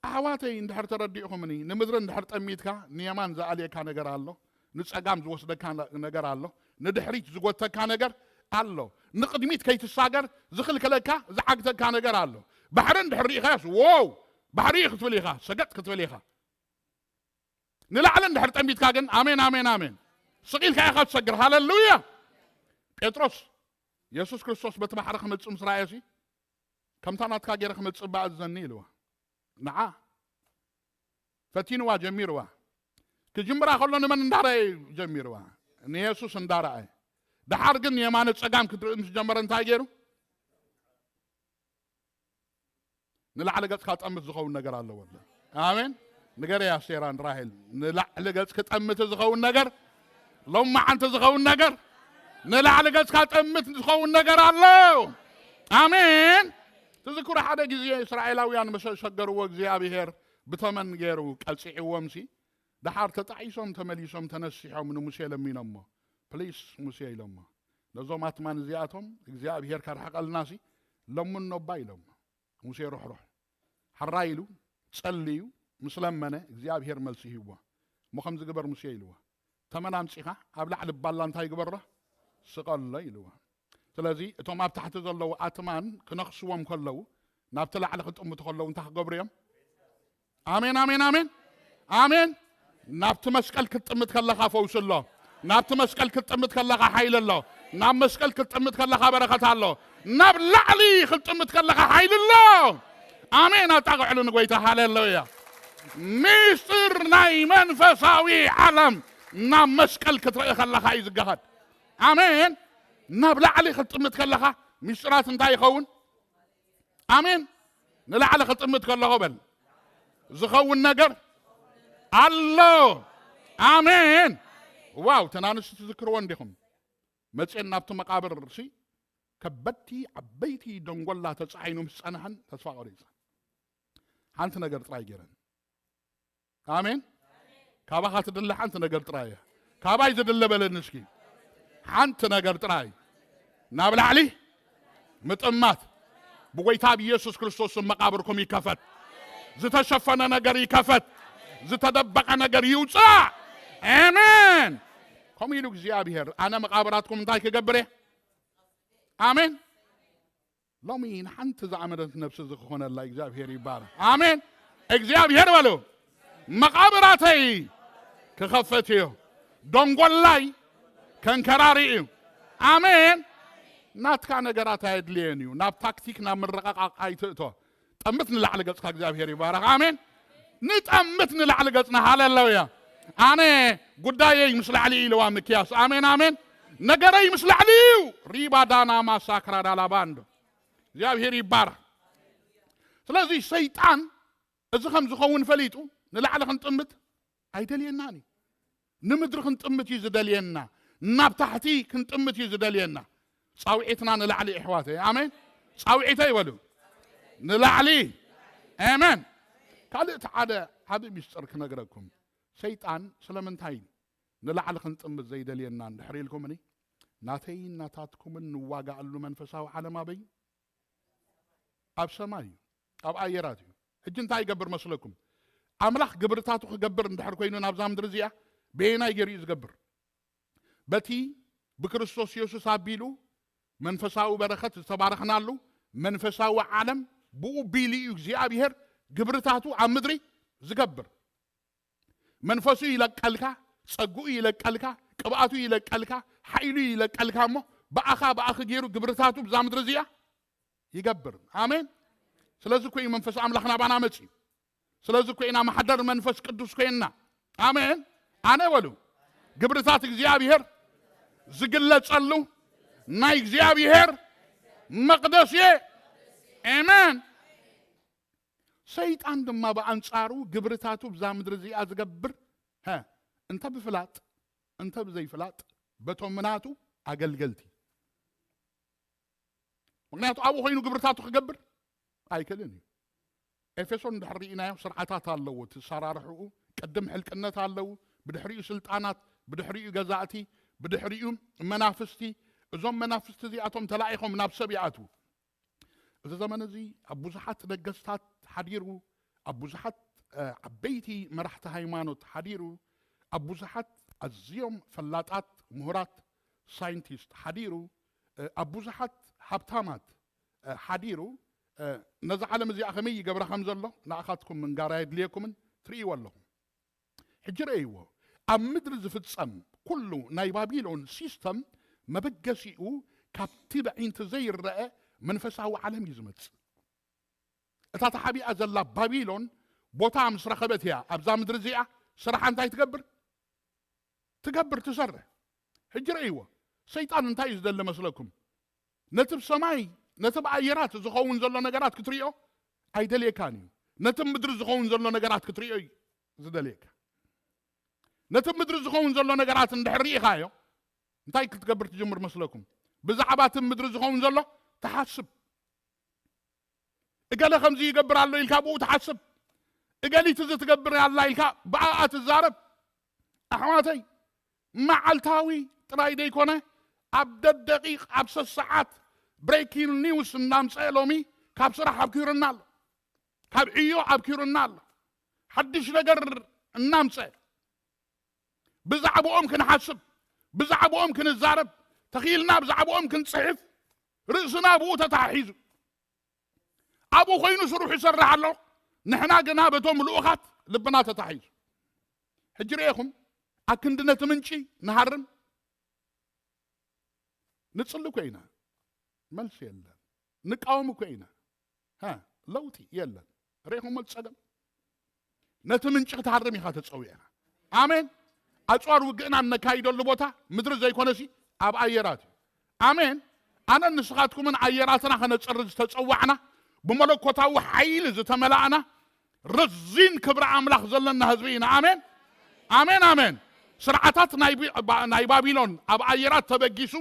ኣሕዋተይ፣ እንድሕር ተረዲእኹምኒ፣ ንምድሪ እንድሕር ጠሚትካ፣ ንየማን ዝኣልየካ ነገር ኣሎ፣ ንጸጋም ዝወስደካ ነ-፣ ነገር ኣሎ፣ ንድሕሪት ዝጎተካ ነገር ኣሎ፣ ንቕድሚት ከይትሳገር ዝኽልክለካ፣ ዝዓግተካ ነገር ኣሎ። ባሕሪ እንድሕር ርኢኻዮስ፣ ዎው፣ ባሕሪ እዩ ክትብል ኢኻ፣ ሰገጥ ክትብል ኢኻ። ንላዕሊ እንድሕር ጠሚትካ ግን፣ ኣሜን፣ ኣሜን፣ ኣሜን፣ ስቕ ኢልካ ኢኻ ትሰግር። ሃለሉያ። ጴጥሮስ፣ የሱስ ክርስቶስ በቲ ባሕሪ ክመጽእ ምስ ረኣዮሲ፣ ከምታ ናትካ ገይረ ክመጽእ እባ እዘኒ ኢልዋ። ንዓ ፈቲንዋ ጀሚርዋ። ክጅምራ ከሎ ንመን እንዳረኣየ እዩ ጀሚርዋ? ንየሱስ እንዳረኣየ። ደሓር ግን የማነ ጸጋም ክትርኢ ምስ ጀመረ እንታይ ገይሩ? ንላዕሊ ገጽካ ጠምት ዝኸውን ነገር ኣለዎ። ኣሜን። ንገረያ ኣስቴራን ራሄል፣ ንላዕሊ ገጽ ክጠምት ዝኸውን ነገር፣ ሎም መዓንቲ ዝኸውን ነገር፣ ንላዕሊ ገጽካ ጠምት ዝኸውን ነገር ኣሎ። ኣሜን። ትዝክሩ፣ ሓደ ግዜ እስራኤላውያን መሸ-፣ ሸገርዎ፣ እግዚኣብሔር ብተመን ገይሩ ቀጺዕዎም ሲ፣ ደሓር ተጣዒሶም ተመሊሶም ተነሲሖም ንሙሴ ለሚኖሞ፣ ፕሊስ ሙሴ ኢሎሞ፣ ነዞም ኣትማን እዚኣቶም እግዚኣብሔር ከርሕቐልና ሲ ለምኖ እባ ኢሎሞ። ሙሴ ሩሕሩሕ ሕራይ ኢሉ ጸልዩ ምስ ለመነ እግዚኣብሔር መልሲ ሂብዎ። እሞ ከምዚ ግበር ሙሴ ኢልዎ፣ ተመን ኣምጺኻ ኣብ ላዕሊ ባላ እንታይ ግበሮ? ስቐሎ ኢልዎ። ስለዚ እቶም ኣብ ታሕቲ ዘለዉ ኣትማን ክነኽስዎም ከለዉ፣ ናብቲ ላዕሊ ክጥምቱ ከለዉ እንታይ ክገብሩ እዮም? ኣሜን ኣሜን ኣሜን ኣሜን። ናብቲ መስቀል ክትጥምት ከለኻ ፈውሲ ኣሎ። ናብቲ መስቀል ክትጥምት ከለኻ ሓይሊ ኣሎ። ናብ መስቀል ክትጥምት ከለኻ በረኸት ኣሎ። ናብ ላዕሊ ክትጥምት ከለኻ ሓይሊ ኣሎ። ኣሜን። ኣጣቕዕሉ ንጎይታ። ሃሌሉያ። ሚስጥር ናይ መንፈሳዊ ዓለም ናብ መስቀል ክትርኢ ከለኻ እዩ ዝገሃድ። ኣሜን። ናብ ላዕሊ ክትጥምት ከለኻ ሚስጥራት እንታይ ይኸውን? ኣሜን። ንላዕሊ ክጥምት ከለኹ በል፣ ዝኸውን ነገር ኣሎ። ኣሜን። ዋው፣ ተናንስ ትዝክርዎ እንዲኹም? መፅኤን ናብቲ መቃብር ሲ ከበድቲ ዓበይቲ ደንጎላ ተፃዒኑ ምስ ፀንሐን ተስፋ ቆሪፀን። ሓንቲ ነገር ጥራይ ገይረን። ኣሜን። ካባኻ ትድለ ሓንቲ ነገር ጥራይ እያ። ካባይ ዝድለ በለኒ እስኪ። ሓንቲ ነገር ጥራይ። ናብ ላዕሊ ምጥማት። ብጎይታ ብኢየሱስ ክርስቶስ ስም መቃብርኩም ይከፈት። ዝተሸፈነ ነገር ይከፈት። ዝተደበቐ ነገር ይውፃእ። ኣሜን። ከምኡ ኢሉ እግዚኣብሔር፣ ኣነ መቃብራትኩም እንታይ ክገብር እየ? ኣሜን። ሎሚ ንሓንቲ ዝኣመነት ነብሲ እዚ ክኾነላ እግዚኣብሔር ይባረክ። ኣሜን። እግዚኣብሔር በሉ፣ መቃብራተይ ክኸፍት እዩ፣ ደንጎላይ ከንከራሪ እዩ። ኣሜን። ናትካ ነገራት ኣየድልየን እዩ። ናብ ታክቲክ፣ ናብ ምርቕቓቕ ኣይትእቶ። ጠምት ንላዕሊ ገጽካ እግዚኣብሔር ይባረክ። ኣሜን። ንጠምት ንላዕሊ ገጽና። ሃሌሉያ። ኣነ ጉዳየይ ምስ ላዕሊ እዩ ኢልዋ ምክያስ። ኣሜን፣ ኣሜን። ነገረይ ምስ ላዕሊ እዩ። ሪባ ዳና ማሳክራ ዳላ ባንዶ። እግዚኣብሔር ይባረክ። ስለዚ ሰይጣን እዚ ከም ዝኸውን ፈሊጡ ንላዕሊ ክንጥምት ኣይደልየናን እዩ። ንምድሪ ክንጥምት እዩ ዝደልየና። ናብ ታሕቲ ክንጥምት እዩ ዝደልየና። ጻውዒትና ንላዕሊ፣ ኣሕዋተይ። ኣሜን። ጻውዒተይ በሉ። ንላዕሊ። ኣሜን። ካልእ እቲ ሓደ ዓቢ ሚስጥር ክነግረኩም። ሰይጣን ስለምንታይ ንላዕሊ ክንጥምት ዘይደልየና እንድሕር ኢልኩምኒ፣ ናተይን ናታትኩምን ንዋጋኣሉ መንፈሳዊ ዓለም ኣበይ? ኣብ ሰማይ እዩ፣ ኣብ ኣየራት እዩ። ሕጂ እንታይ ይገብር መስለኩም? ኣምላኽ ግብርታቱ ክገብር እንድሕር ኮይኑ ናብዛ ምድሪ እዚኣ፣ በየናይ ገይሩ እዩ ዝገብር? በቲ ብክርስቶስ የሱስ ኣቢሉ መንፈሳዊ በረኸት ዝተባረኽናሉ መንፈሳዊ ዓለም ብኡ ቢሉ እዩ እግዚኣብሔር ግብርታቱ ኣብ ምድሪ ዝገብር። መንፈሱ ይለቀልካ፣ ጸግኡ ይለቀልካ፣ ቅብኣቱ ይለቀልካ፣ ሓይሉ ይለቀልካ እሞ ብኣኻ ብኣኺ ገይሩ ግብርታቱ ብዛ ምድሪ እዚኣ ይገብር። ኣሜን። ስለዚ እኮ እዩ መንፈስ ኣምላኽ ናባና መጺኡ። ስለዚ እኮ ኢና ማሕደር መንፈስ ቅዱስ ኮይንና። ኣሜን። ኣነ በሉ፣ ግብርታት እግዚኣብሔር ዝግለጸሉ ናይ እግዚኣብሔር መቕደስ እየ። ኣሜን። ሰይጣን ድማ ብኣንጻሩ ግብርታቱ ብዛ ምድሪ እዚኣ ዝገብር፣ ሀ፣ እንተ ብፍላጥ እንተ ብዘይፍላጥ በቶም ምናቱ ኣገልገልቲ። ምኽንያቱ ኣብኡ ኮይኑ ግብርታቱ ክገብር ኣይክእልን እዩ። ኤፌሶን እንድሕር ርኢናዮ ስርዓታት ኣለዎ፣ እቲ ኣሰራርሕኡ ቅድም ሕልቅነት ኣለዉ፣ ብድሕሪኡ ስልጣናት፣ ብድሕሪኡ ገዛእቲ፣ ብድሕሪኡ መናፍስቲ። እዞም መናፍስቲ እዚኣቶም ተላኢኾም ናብ ሰብ ይኣትዉ። እዚ ዘመን እዚ ኣብ ብዙሓት ነገስታት ሓዲሩ፣ ኣብ ብዙሓት እ፣ ዓበይቲ መራሕቲ ሃይማኖት ሓዲሩ፣ ኣብ ብዙሓት ኣዝዮም ፈላጣት ምሁራት ሳይንቲስት ሓዲሩ፣ እ፣ ኣብ ብዙሓት ሃብታማት እ፣ ሓዲሩ፣ እ፣ ነዛ ዓለም እዚኣ ከመይ ይገብራ ከም ዘሎ ንኣኻትኩም ምንጋር ኣየድልየኩምን፣ ትርእይዎ ኣለኹም። ሕጂ ረእይዎ፣ ኣብ ምድሪ ዝፍጸም ኩሉ ናይ ባቢሎን ሲስተም መበገሲኡ ካብቲ ብዒንቲ ዘይረአ መንፈሳዊ ዓለም እዩ ዝመጽእ። እታ ተሓቢኣ ዘላ ባቢሎን ቦታ ምስ ረኸበት እያ ኣብዛ ምድሪ እዚኣ ስራሓ እንታይ ትገብር? ትገብር፣ ትሰርሕ። ሕጂ ረእይዎ፣ ሰይጣን እንታይ እዩ ዝደሊ መስለኩም? ነቲ ብሰማይ፣ ነቲ ብኣየራት ዝኸውን ዘሎ ነገራት ክትሪኦ ኣይደልየካን እዩ። ነቲ ምድሪ ዝኸውን ዘሎ ነገራት ክትሪኦ እዩ ዝደልየካ። ነቲ ምድሪ ዝኸውን ዘሎ ነገራት እንድሕር ርኢኻዮ፣ እንታይ ክትገብር ትጅምር መስለኩም? ብዛዕባ እቲ ምድሪ ዝኸውን ዘሎ ትሓስብ። እገለ ከምዚ ይገብር ኣሎ ኢልካ ብኡ ትሓስብ። እገሊት እዚ ትገብር ኣላ ኢልካ ብኣኣ ትዛረብ። ኣሕዋተይ፣ መዓልታዊ ጥራይ ደይኮነ፣ ኣብ ደደቂቕ፣ ኣብ ሰሰዓት ብሬኪንግ ኒውስ እናምፀአ ሎሚ ካብ ስራሕ ኣብኪሩና ኣሎ፣ ካብ ዕዮ ኣብኪሩና ኣሎ። ሓድሽ ነገር እናምፀአ ብዛዕባኦም ክንሓስብ፣ ብዛዕባኦም ክንዛረብ፣ ተኺልና ብዛዕባኦም ክንፅሕፍ፣ ርእስና ብኡ ተተሓሒዙ። ኣብኡ ኮይኑ ስርሑ ይሰርሕ ኣሎ፣ ንሕና ግና በቶም ልኡኻት ልብና ተታሒዙ። ሕጂ ርኤኹም፣ ኣክንዲ ነቲ ምንጪ ንሃርም፣ ንጽሊ እኮ ኢና፣ መልሲ የለን። ንቃወም እኮ ኢና፣ ሃ፣ ለውጢ የለን። ርኤኹም ጸገም? ነቲ ምንጪ ክትሃርም ኢኻ ተጸዊዕኻ። ኣሜን። ኣጽዋር ውግእና እነካይደሉ ቦታ ምድሪ ዘይኮነሲ ኣብ ኣየራት እዩ። ኣሜን። ኣነን ንስኻትኩምን ኣየራትና ከነጽሪ ዝተጸዋዕና፣ ብመለኮታዊ ሓይሊ ዝተመላእና፣ ረዚን ክብሪ ኣምላኽ ዘለና ህዝቢ ኢና። ኣሜን፣ ኣሜን፣ ኣሜን። ስርዓታት ናይ ቢ-፣ ባ-፣ ናይ ባቢሎን ኣብ ኣየራት ተበጊሱ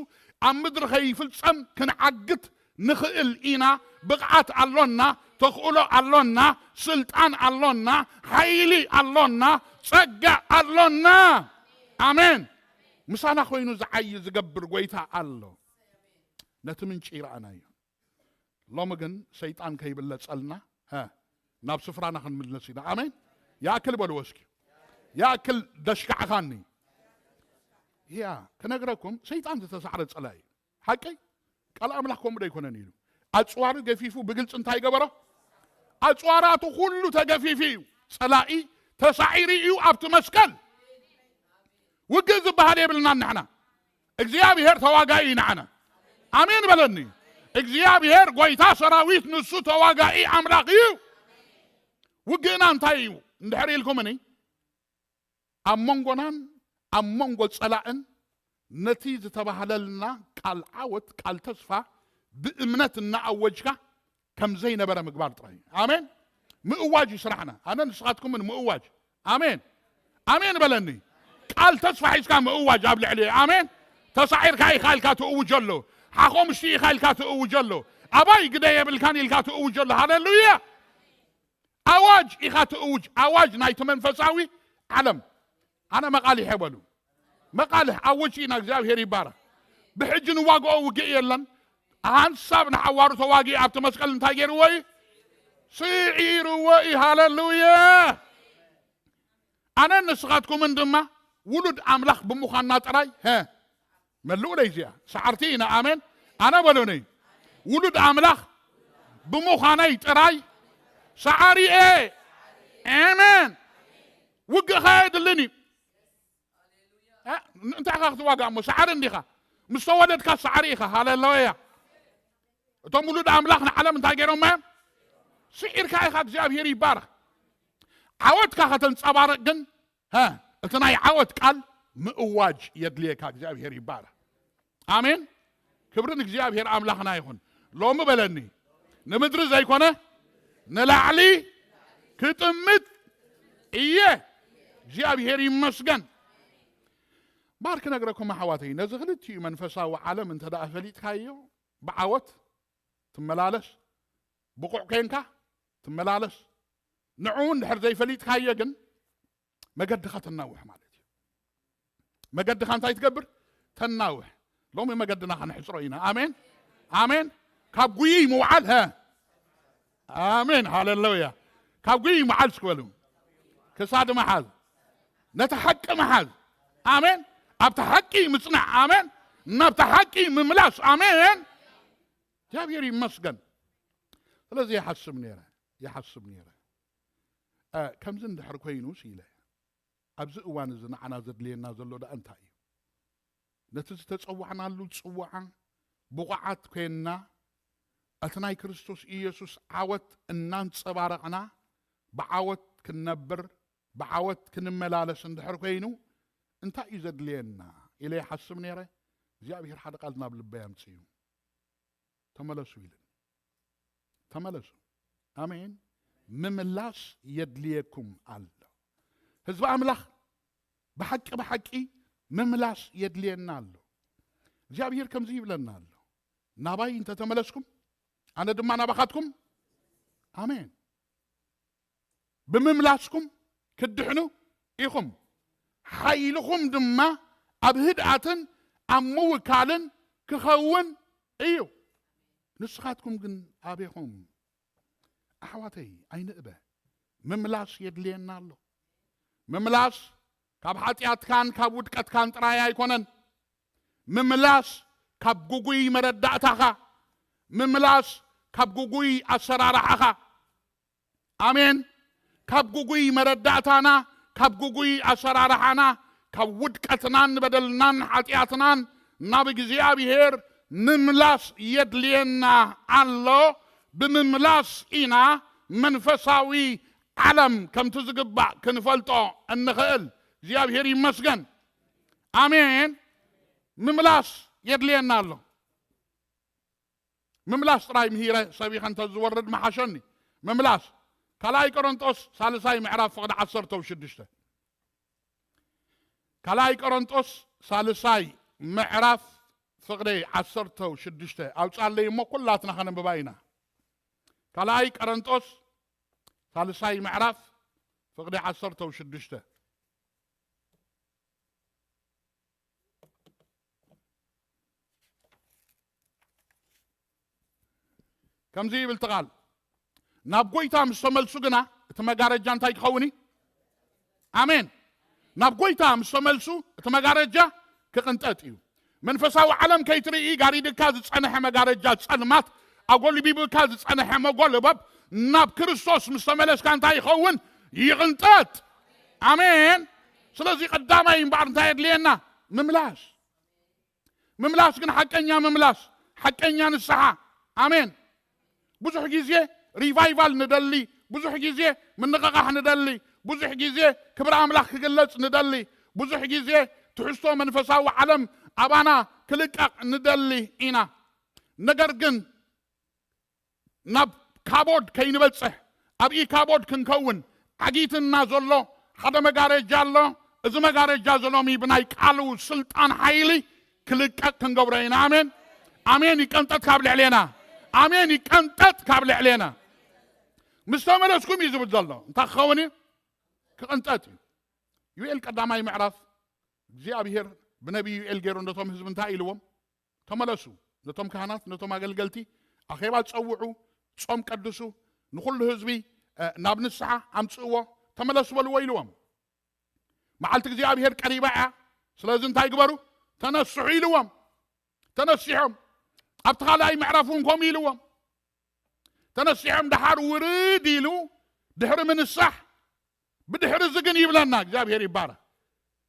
ኣብ ምድሪ ከይፍጸም ክንዓግት ንኽእል ኢና። ብቕዓት ኣሎና፣ ተኽእሎ ኣሎና፣ ስልጣን ኣሎና፣ ሓይሊ ኣሎና፣ ጸጋ ኣሎና። ኣሜን። ምሳና ኮይኑ ዝዓይ ዝገብር ጎይታ ኣሎ። ነቲ ምንጪ ይረኣናዮ። ሎሚ ግን ሰይጣን ከይብለጸልና፣ ሀ፣ ናብ ስፍራና ክንምለስ ኢና። ኣሜን። ያእክል በልዎ እስኪ። ያእክል ደሽካዕኻኒ። ያ፣ ክነግረኩም፣ ሰይጣን ዝተሳዕረ ጸላኢ። ሓቀይ? ቃል ኣምላኽ ከምኡ ዶ ኣይኮነን ኢሉ? ኣጽዋሩ ገፊፉ ብግልጺ እንታይ ገበሮ? ኣጽዋራቱ ኩሉ ተገፊፉ እዩ። ጸላኢ ተሳዒሩ እዩ ኣብቲ መስቀል። ውግእ ዝበሃል የብልናን ንሕና። እግዚኣብሔር ተዋጋኢ እዩ ንዓና። ኣሜን በለኒ። እግዚኣብሔር ጎይታ ሰራዊት ንሱ ተዋጋኢ ኣምላኽ እዩ። ውግእና እንታይ እዩ? እንድሕር ኢልኩምኒ፣ ኣብ መንጎናን ኣብ መንጎ ጸላእን ነቲ ዝተባህለልና ቃል ዓወት፣ ቃል ተስፋ ብእምነት እናኣወጅካ ከም ዘይነበረ ምግባር ጥራይ እዩ። ኣሜን። ምእዋጅ እዩ ስራሕና። ኣነ ንስኻትኩምን ምእዋጅ። ኣሜን። ኣሜን በለኒ። ቃል ተስፋ ሒዝካ ምእዋጅ ኣብ ልዕሊ። ኣሜን። ተሳዒርካ ኢኻ ኢልካ ትእውጀ ኣሎ። ሓኾምሽቲ ኢኻ ኢልካ ትእውጀ ኣሎ። ኣባይ ግደ የብልካን ኢልካ ትእውጅ ኣሎ። ሃሌሉያ። ኣዋጅ ኢኻ ትእውጅ፣ ኣዋጅ ናይቲ መንፈሳዊ ዓለም። ኣነ መቓልሕ በሉ፣ መቓልሕ ኣውጅ ኢና። እግዚኣብሔር ይባረኽ። ብሕጂ ንዋግኦ ውግእ የለን። ሓንሳብ ንሓዋሩ ተዋጊኡ ኣብቲ መስቀል እንታይ ገይርዎ እዩ? ስዒርዎ እዩ። ሃሌሉያ። ኣነን ንስኻትኩምን ድማ ውሉድ ኣምላኽ ብምዃንና ጥራይ፣ ሀ፣ መልኡ ለይ እዚኣ ሰዓርቲ ኢና። ኣሜን። ኣነ በሉኒ፣ ውሉድ ኣምላኽ ብምዃነይ ጥራይ ሰዓሪ እየ። ኣሜን። ውግእ ከየድልን እዩ። እ፣ እንታይ ኢኻ ክትዋጋእ እሞ? ሰዓሪ እንዲኻ። ምስ ተወለድካ ሰዓሪ ኢኻ። ሃሌሉያ። እቶም ውሉድ ኣምላኽ ንዓለም እንታይ ገይሮም እዮም? ስዒርካ ኢኻ። እግዚኣብሔር ይባረኽ። ዓወትካ ከተንጸባርቕ ግን፣ ሀ፣ እቲ ናይ ዓወት ቃል ምእዋጅ የድልየካ። እግዚኣብሔር ይባረኽ። ኣሜን። ክብሪ ንእግዚኣብሔር ኣምላኽና ይኹን። ሎሚ በለኒ፣ ንምድሪ ዘይኮነ ንላዕሊ ክጥምት እየ። እግዚኣብሔር ይመስገን። ባር ክነግረኩም ኣሕዋተይ፣ ነዚ ክልቲኡ መንፈሳዊ ዓለም እንተ ደኣ ፈሊጥካዮ፣ ብዓወት ትመላለስ፣ ብቑዕ ኮንካ ትመላለስ። ንዕኡ እንድሕር ዘይፈሊጥካዮ ግን መገድኻ ተናውሕ ማለት እዩ። መገድኻ እንታይ ትገብር? ተናውሕ። ሎሚ መገድና ከነሕጽሮ ኢና። ኣሜን፣ ኣሜን። ካብ ጉይይ ምውዓል፣ ሀ፣ ኣሜን፣ ሃሌሉያ። ካብ ጉይይ ምዓል እስኪ በሉ። ክሳድ ምሓዝ፣ ነቲ ሓቂ ምሓዝ። ኣሜን። ኣብቲ ሓቂ ምጽናዕ። ኣሜን። ናብቲ ሓቂ ምምላስ። ኣሜን። እግዚኣብሔር ይመስገን። ስለዚ ይሓስብ ነይረ፣ ይሓስብ ነይረ። እ፣ ከምዚ እንድሕር ኮይኑስ ኢለ፣ ኣብዚ እዋን እዚ ንዓና ዘድልየና ዘሎ ደኣ እንታይ እዩ? ነቲ ዝተጸዋዕናሉ ጽዋዓ ብቑዓት ኮይንና፣ እቲ ናይ ክርስቶስ ኢየሱስ ዓወት እናንጸባረቕና፣ ብዓወት ክንነብር፣ ብዓወት ክንመላለስ እንድሕር ኮይኑ፣ እንታይ እዩ ዘድልየና? ኢለ ይሓስብ ነይረ። እግዚኣብሔር ሓደ ቃል ናብ ልበይ ኣምጽኡ። ተመለሱ ኢልን። ተመለሱ። ኣሜን። ምምላስ የድልየኩም ኣሎ። ህዝቢ ኣምላኽ፣ ብሓቂ፣ ብሓቂ ምምላስ የድልየና ኣሎ። እግዚኣብሔር ከምዚ ይብለና ኣሎ፣ ናባይ እንተተመለስኩም፣ ኣነ ድማ ናባኻትኩም። ኣሜን። ብምምላስኩም ክትድሕኑ ኢኹም። ሓይልኹም ድማ ኣብ ህድኣትን ኣብ ምውካልን ክኸውን እዩ። ንስኻትኩም ግን ኣቤኹም? ኣሕዋተይ፣ ኣይንእበ። ምምላስ የድልየና ኣሎ። ምምላስ ካብ ሓጢኣትካን ካብ ውድቀትካን ጥራይ ኣይኮነን። ምምላስ ካብ ግጉይ መረዳእታኻ፣ ምምላስ ካብ ግጉይ ኣሰራርሓኻ። ኣሜን። ካብ ግጉይ መረዳእታና፣ ካብ ግጉይ ኣሰራርሓና፣ ካብ ውድቀትናን በደልናን ሓጢኣትናን ናብ እግዚኣብሔር ምምላስ የድልየና ኣሎ። ብምምላስ ኢና መንፈሳዊ ዓለም ከምቲ ዝግባእ ክንፈልጦ እንኽእል። እግዚኣብሔር ይመስገን። ኣሜን። ምምላስ የድልየና ኣሎ። ምምላስ ጥራይ ምሂረ ሰቢኸ እንተ ዝወርድ ምሓሸኒ። ምምላስ። ካልኣይ ቆሮንጦስ ሳልሳይ ምዕራፍ ፍቕዲ ዓሰርተ ሽዱሽተ። ካልኣይ ቆሮንጦስ ሳልሳይ ምዕራፍ ፍቕዲ ዓሰርተ ሽዱሽተ። ኣውጻለይ እሞ ኩላትና ከነንብባ ኢና። ካልኣይ ቆሮንጦስ ሳልሳይ ምዕራፍ ፍቕዲ ዓሰርተ ሽዱሽተ። ከምዚ ይብል እቲ ቃል፣ ናብ ጎይታ ምስ ተመልሱ ግና እቲ መጋረጃ እንታይ ክኸውን እዩ? ኣሜን። ናብ ጎይታ ምስ ተመልሱ እቲ መጋረጃ ክቕንጠጥ እዩ። መንፈሳዊ ዓለም ከይትርኢ ጋሪድካ ዝጸንሐ መጋረጃ ጸልማት፣ ኣጎልቢብካ ዝጸንሐ መጎልበብ፣ ናብ ክርስቶስ ምስ ተመለስካ እንታይ ይኸውን? ይቕንጠጥ። ኣሜን። ስለዚ ቀዳማይ እምበኣር እንታይ የድልየና? ምምላስ። ምምላስ ግን ሓቀኛ ምምላስ፣ ሓቀኛ ንስሓ። ኣሜን። ብዙሕ ግዜ ሪቫይቫል ንደሊ፣ ብዙሕ ግዜ ምንቕቓሕ ንደሊ፣ ብዙሕ ግዜ ክብሪ ኣምላኽ ክግለጽ ንደሊ፣ ብዙሕ ግዜ ትሕዝቶ መንፈሳዊ ዓለም ኣባና ክልቀቕ ንደሊ ኢና። ነገር ግን ናብ ካቦድ ከይንበጽሕ፣ ኣብ ኢካቦድ ክንከውን ዓጊትና ዘሎ ሓደ መጋረጃ ኣሎ። እዚ መጋረጃ ዘሎ ብናይ ቃሉ ስልጣን ሓይሊ ክልቀቕ ክንገብሮ ኢና። ኣሜን፣ ኣሜን። ይቀንጠት ካብ ልዕሌና። ኣሜን፣ ይቀንጠጥ ካብ ልዕሌና። ምስ ተመለስኩም እዩ ዝብል ዘሎ። እንታይ ክኸውን እዩ? ክቕንጠጥ እዩ። ዩኤል ቀዳማይ ምዕራፍ፣ እግዚኣብሔር ብነቢይ ዩኤል ገይሩ ነቶም ህዝቢ እንታይ ኢልዎም? ተመለሱ፣ ነቶም ካህናት፣ ነቶም ኣገልገልቲ ኣኼባ ጸውዑ፣ ጾም ቀድሱ፣ ንኹሉ ህዝቢ፣ እ፣ ናብ ንስሓ ኣምጽእዎ፣ ተመለሱ በልዎ ኢልዎም። መዓልቲ እግዚኣብሔር ቀሪባ እያ፣ ስለዚ እንታይ ግበሩ? ተነስሑ ኢልዎም። ተነሲሖም። ኣብቲ ካልኣይ ምዕራፍ እውን ከምኡ ኢልዎም። ተነሲሖም ደሓር ውርድ ኢሉ ድሕሪ ምንሳሕ፣ ብድሕሪ እዚ ግን ይብለና እግዚኣብሔር ይባረክ።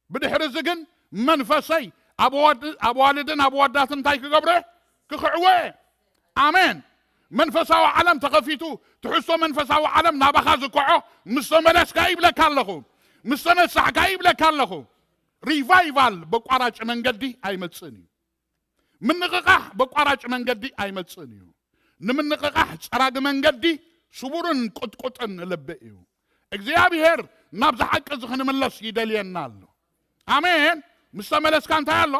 ብድሕሪ እዚ ግን መንፈሰይ ኣብ ኣዋድ-፣ ኣብ ኣዋልድን ኣብ ኣዋዳትን እንታይ ክገብረ? ክኽዕወ። ኣሜን። መንፈሳዊ ዓለም ተኸፊቱ፣ ትሕዝቶ መንፈሳዊ ዓለም ናባኻ ዝከዖ ምስ ተመለስካ ይብለካ ኣለኹ፣ ምስ ተነሳሕካ ይብለካ ኣለኹ። ሪቫይቫል በቋራጭ መንገዲ ኣይመጽእን እዩ። ምንቕቓሕ በቋራጭ መንገዲ ኣይመጽእን እዩ። ንምንቕቓሕ ጸራጊ መንገዲ ስቡርን ቁጥቁጥን ልቢ እዩ። እግዚኣብሔር ናብዚ ሓቂ እዚ ክንምለስ ይደልየና ኣሎ። ኣሜን። ምስ ተመለስካ እንታይ ኣሎ?